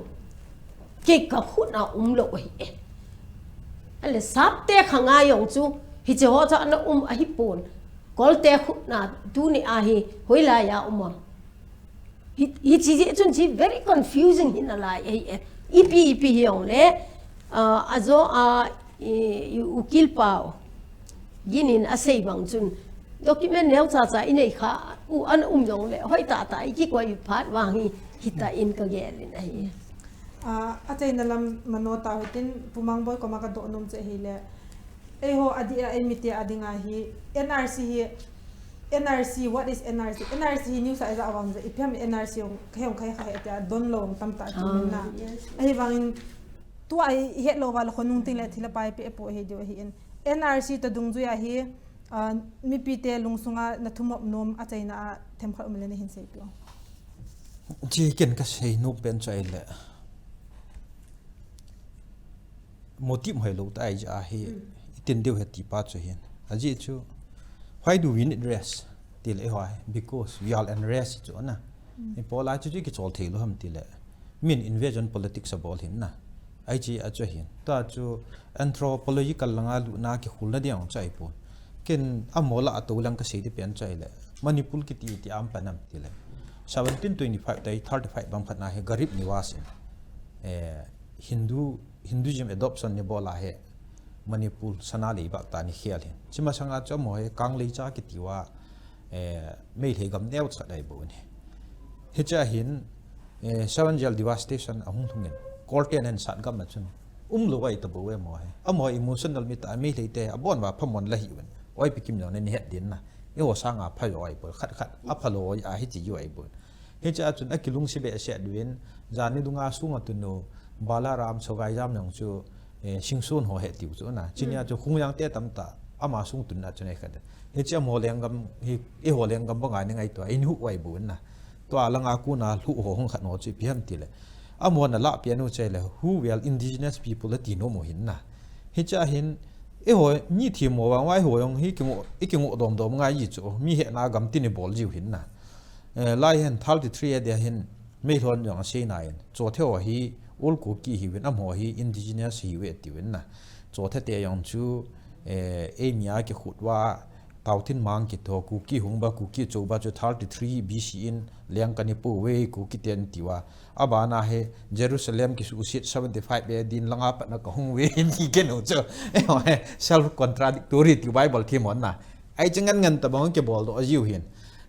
kei ka khut na um lo ahi. Ale sap te kha nga jong chu hichi ho chu ana um ahi pon. Kol te khut na tuni a hi hoilai a um am. Hi, hichi jeh chun chi very confusing hi na lai ahi e. Ipi, ipi hi jong le, ah, a jo a, i, i ukil pau. Gin in a sei bang chun. Document neo cha cha i nei kha, u ana um jong le, hoi ta ta i kikoi phat vang hi, hita in ka gel in ahi. Ah, a chaina lam mano ta hitin, Pu Mangboi koma ka doh nom chu hi le. Eiho a di a, ei mite a dinga hi, N R C hi, N R C, what is N R C? N R C hi news a i ja vang ja, ipi ham N R C jong, ka hong khai khai tia, don lo tam ta chu min na. Ahivangin, tua i het lo va la khonung ting le thil a pai pe po hi diu hi in. N R C to dungjui a hi, ah, mipi te lungsunga na thumop nom a chaina a themkhat um le na hin sei pio. Chi ken ka sei nom pen chu ahi le. Motive hoi lo ta ahi jeh a hi, i tin diu ahi ti pa chu hin. Ajeh chu, why do we need rest? Ti le hoi, because we are unrest chu na. I pol a chu chu kichol thei lo ham ti le. Min invasion politics a bol hin na. Ahi chi a chu hin. Ta chu anthropological langa luna kikhul na diang chu ahi pon. Ken a mola a to lang ka sei di pen chu ahi le. Manipur kiti ti am panam ti le. Seventeen twenty-five tai thirty-five bang khat na hi Garib Niwas in. Eh, Hindu, Hinduism adoption ni bola he Manipur sana leibak ta ni khel hin. Chima sanga chu mo he Kangleicha kiti va, eh, Meitei gam neo chat ai bo ni. Hicha hin, eh, Seven Jail devastation ahung thungin. Kolten hen sat gam na chun. Um lo ai ta bo e mo he. Amo emotional mi ta Meitei te abon va phamon la hi wen. Oi pikim lo ne ni het din na. I ho sanga pha yo ai bo. Khat khat a pha lo ai a hi chi yo ai bo. Hicha chun a kilungsi behseh duin, jani dunga sunga tunu, Balaram Sogai jam jong chu, eh, Singson ho he tiu chu na. Chinia chu khung yang te tam ta, ama sung tun na chu nei khat. Hicha mo lenggam, hi, i ho lenggam banga ni ngai tua, in hu wai bu na. Tua langa kuna lu ho hong khat no chu pi ham ti le. Amo na la pi anu che le, who were indigenous people ti no mo hin na. Hicha hin, i ho ni thi mo wang wai ho yong hi kingo, i kingo dom dom ngai yi chu, mi he na gam ti ni bol jiu hin na. Eh, lai hen thirty-three a dia hin, Meilhon jong a sei na in, chothe ho hi, Ol Kuki hi win, am ho hi, indigenous hi we ti win na. Chothe te jong chu, eh, ei mi a kikhut va, Tauthin Mang kiti ho, Kuki hung ba, Kuki cho ba chu thirty-three B C in, leng ka ni pu we, Kuki ten ti va. Abana he, Jerusalem kisusit seventy-five A D in langa pat na ka hung we, ni ke no chu. Eh, self contradictory ti Bible thi mon na. Ai chi ngan ngan ta bang kibol doh jiu hin.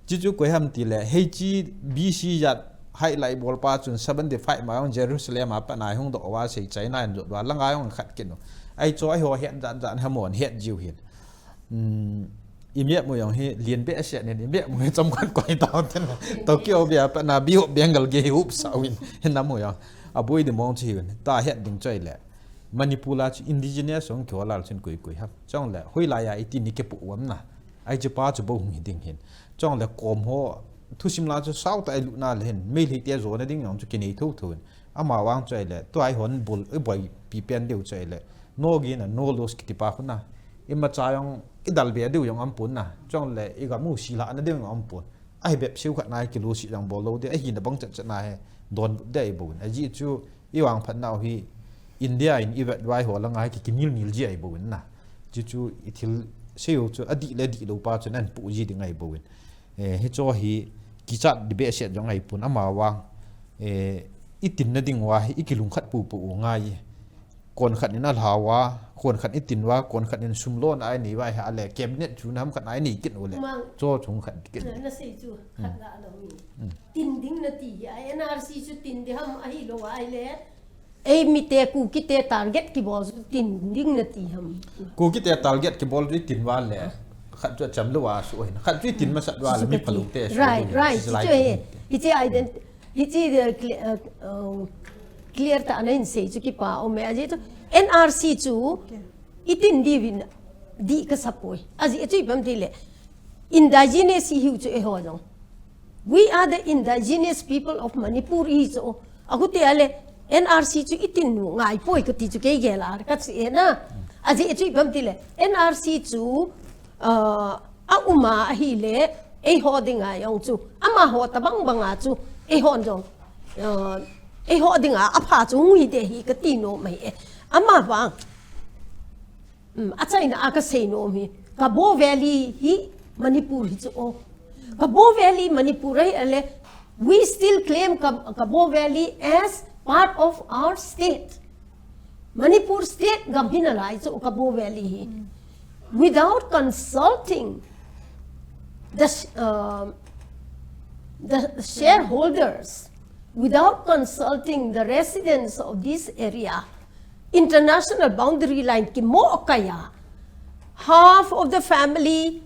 Chi chu koi ham ti le, hei chi B C jat hai lai bol pa chun seventy-five ma jong Jerusalem a pat na hung doh va sei China in jot va langa jong khat kin u. Ai cho ai ho het jat jat ha mon het jiu hin. Hmm, i meh mu jong hi lien behseh nin, i meh mu hi chom khat koi ta ten. Tokyo bia pat na Bay of Bengal gei hi up sa win. Hin na mu jong. A bui di mong chi hin. Ta het ding choi le. Manipur a chu indigenous jong kio lal chun koi koi ham. Chong le, hoilai a i ti ni ke pu wam na. Ai chi pa chu bo hung hi ding hin. Chong le kom ho, thusim la chu sao ta ai lu na le hin. Meilhei te jo na ding jong chu kinei tho tho hin. Ama vang chu ai le, tu ai hon bul, i boi pi pen deu chu ai le. No gain na, no loss kiti pa khu na. I ma cha jong, i dal be deu jong am pun na. Chong le, i gam u si la na deu jong am pun. Ahi bep siu khat nai kilu si jong bol lo de, ahi na bang chat chat na he. Don de ai bo. Aji chu, I vang phat nau hi India in i vet vai ho langa hi ki, kimil mil ji ai bo in na. Chu chu i thil sei u chu a dih le dih lo pa chun an pu ji ding ai bo in. Eh, hi cho hi kichat di behseh jong ai pun ama vang. Eh, i tin na ding va hi i kilungkhat pu pu u ngai. Kon khat in alhau a, kon khat in itin uva, kon khat in sum lona anei uva ahile, cabinet chu nam khat anei kit u le. Mang. Cho chung khat kit. Na, nasei chu, khat la lo mi. Tin ding nati hi, a N R C chu tin ding ham ahilou ahile. Ei mite Kukite target kibol chu tin ding nati ham. Kukite target kibol chu itin uva le. Khat chu acham lou a suh hin. Khat chu itin masat uva le mi phalou te. Right, right. Hiche ident-, hiche, uh, clear, uh, clear tah a nahin sei chu kipa um e. Ajeh chu N R C chu itin diuvin dih kasa poi. Ajeh chu ipi ham tile indigenous ihiu chu eiho jong. We are the indigenous people of Manipur ihi chu. Ahiti ahile N R C chu itin u ngai poi kati chu kei gel a kasei e na. Ajeh chu ipi ham tile N R C chu, uh, a um a ahile eiho dinga jong chu. Amaho tabang banga chu eihon jong, uh, eiho dinga apha chu hung hite hi kati nom ahi. Amavang. Um, achaina a kasei nom hi. Kabaw Valley hi Manipur hi chu o. Kabaw Valley Manipur ahi ale, we still claim Ka-, Kabaw Valley as part of our state. Manipur state gam hi nalai chu Kabaw Valley hi. Without consulting the sh-, uh, the shareholders, without consulting the residents of this area, international boundary line kimoh kaiya, half of the family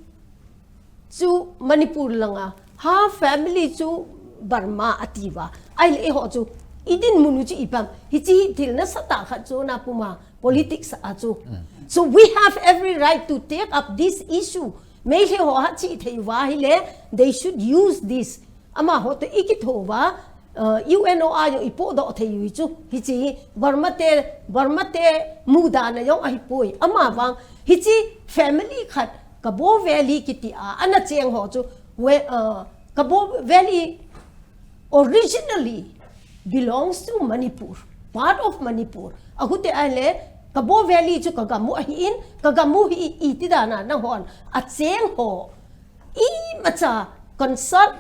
chu Manipur langa, half family chu Burma atiuva. Ahile eiho chu idinmun u chu ipi ham. Hiche hi thil nasatah khat chu na puma politics a chu. So we have every right to take up this issue. Meitei ho hatchih thei uva ahile, they should use this. Amaho toh ikitho uva, uh, U N O a jong ipohdoh thei u chu. Hiche hi Burma te, Burma te mudan a jong ahipoi. Amavang, hiche family khat Kabaw Valley kiti a, ana cheng ho chu, we, uh, Kabaw Valley originally belongs to Manipur, part of Manipur. Ahiti ahile, Kabaw Valley chu kagam u ahin, kagam u hi iti dan a nahon acheng ho imacha consult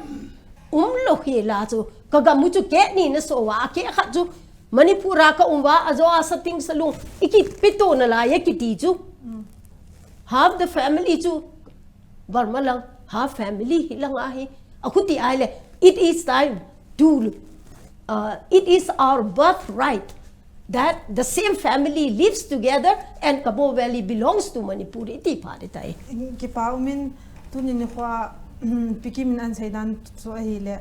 umlou hela chu, kagam u chu keh ni naso uva, akeh khat chu Manipur a kaum uva, ajo asa ting salung, ikipeto nalai e kiti chu. Half the family chu Burma lang, half family hi langa hi. Ahiti ahile, it is time to, uh, it is our birthright that the same family lives together and Kabaw Valley belongs to Manipur. Iti pha ding ahitai. Kipa umin, tuni nikho a, Pi Kim in ahin seidan chu ahile,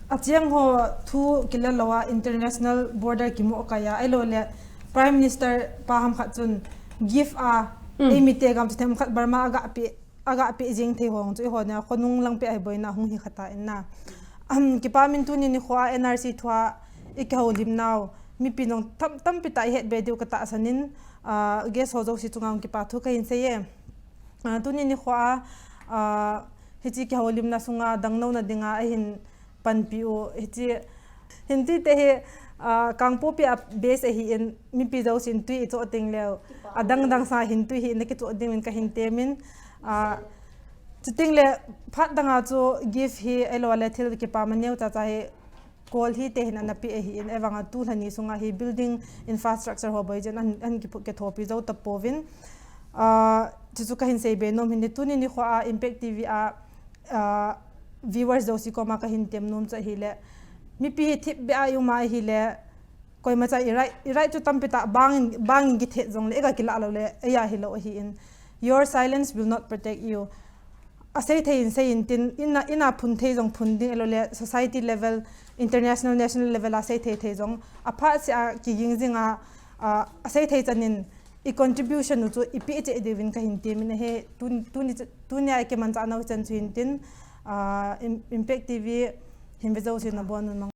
acheng ho thu kila lou a international border kimoh kaiya, ahilouleh Prime Minister pa ham khat chun gift a, eimite gam chu themkhat Burma a gah pe, a gah pe jing thei ho chu eiho nia khonung lang pe ahi boina hung hi khat ahi na. Um, kipa min tuni nikho a N R C thu a ikihoulim nau, mipi jong tam, tampi tah ihet be diu katahsan in, ah, guest ho jouse chunga kipa thu kahin sei e. Ah, tuni nikho a, ah, hiche kihoulimna sunga dangnouna dinga ahin panpi u, hiche, Hindi te hi, ah, Kangpokpi a base ahin, mipi jousen tui ichoh teng leh, adang dang sanga hin tui hi nakichoh ding in kahin temin, ah, chuteng leh phat danga chu gift hi ahilouleh thil kipa maneu chacha hi, Kol hi te hin ana pe ahin, ahivanga tulha ni sunga hi building infrastructure ho boi jeng in ahin, ahin kiphu-, kithopi jou tapouvin. Ah, chuchu kahin sei be nom hin, tuni nikho a Impact T V a, ah, viewers jouse koma kahin tem nom chu ahile, mipi hi thipbeh a i um a ahile, koimacha i right, i right chu tampi tah bangin, bangin kithet jongleh, eiga kilah louleh, eija hilou ahin. Your silence will not protect you. Asei thei in sei in tin, ina, ina phun thei jong phun ding, ahilouleh society level, international, national level a sei thei thei jong, aphat seh a kiging jing a, a, asei thei chan in i contribution u chu ipi iche diuvin kahin temin ahi, tun-, tuni, tunia ikimanchah nau chan chu hin tin, ah, Im-, Impact T V hin ve jousen nabonun mang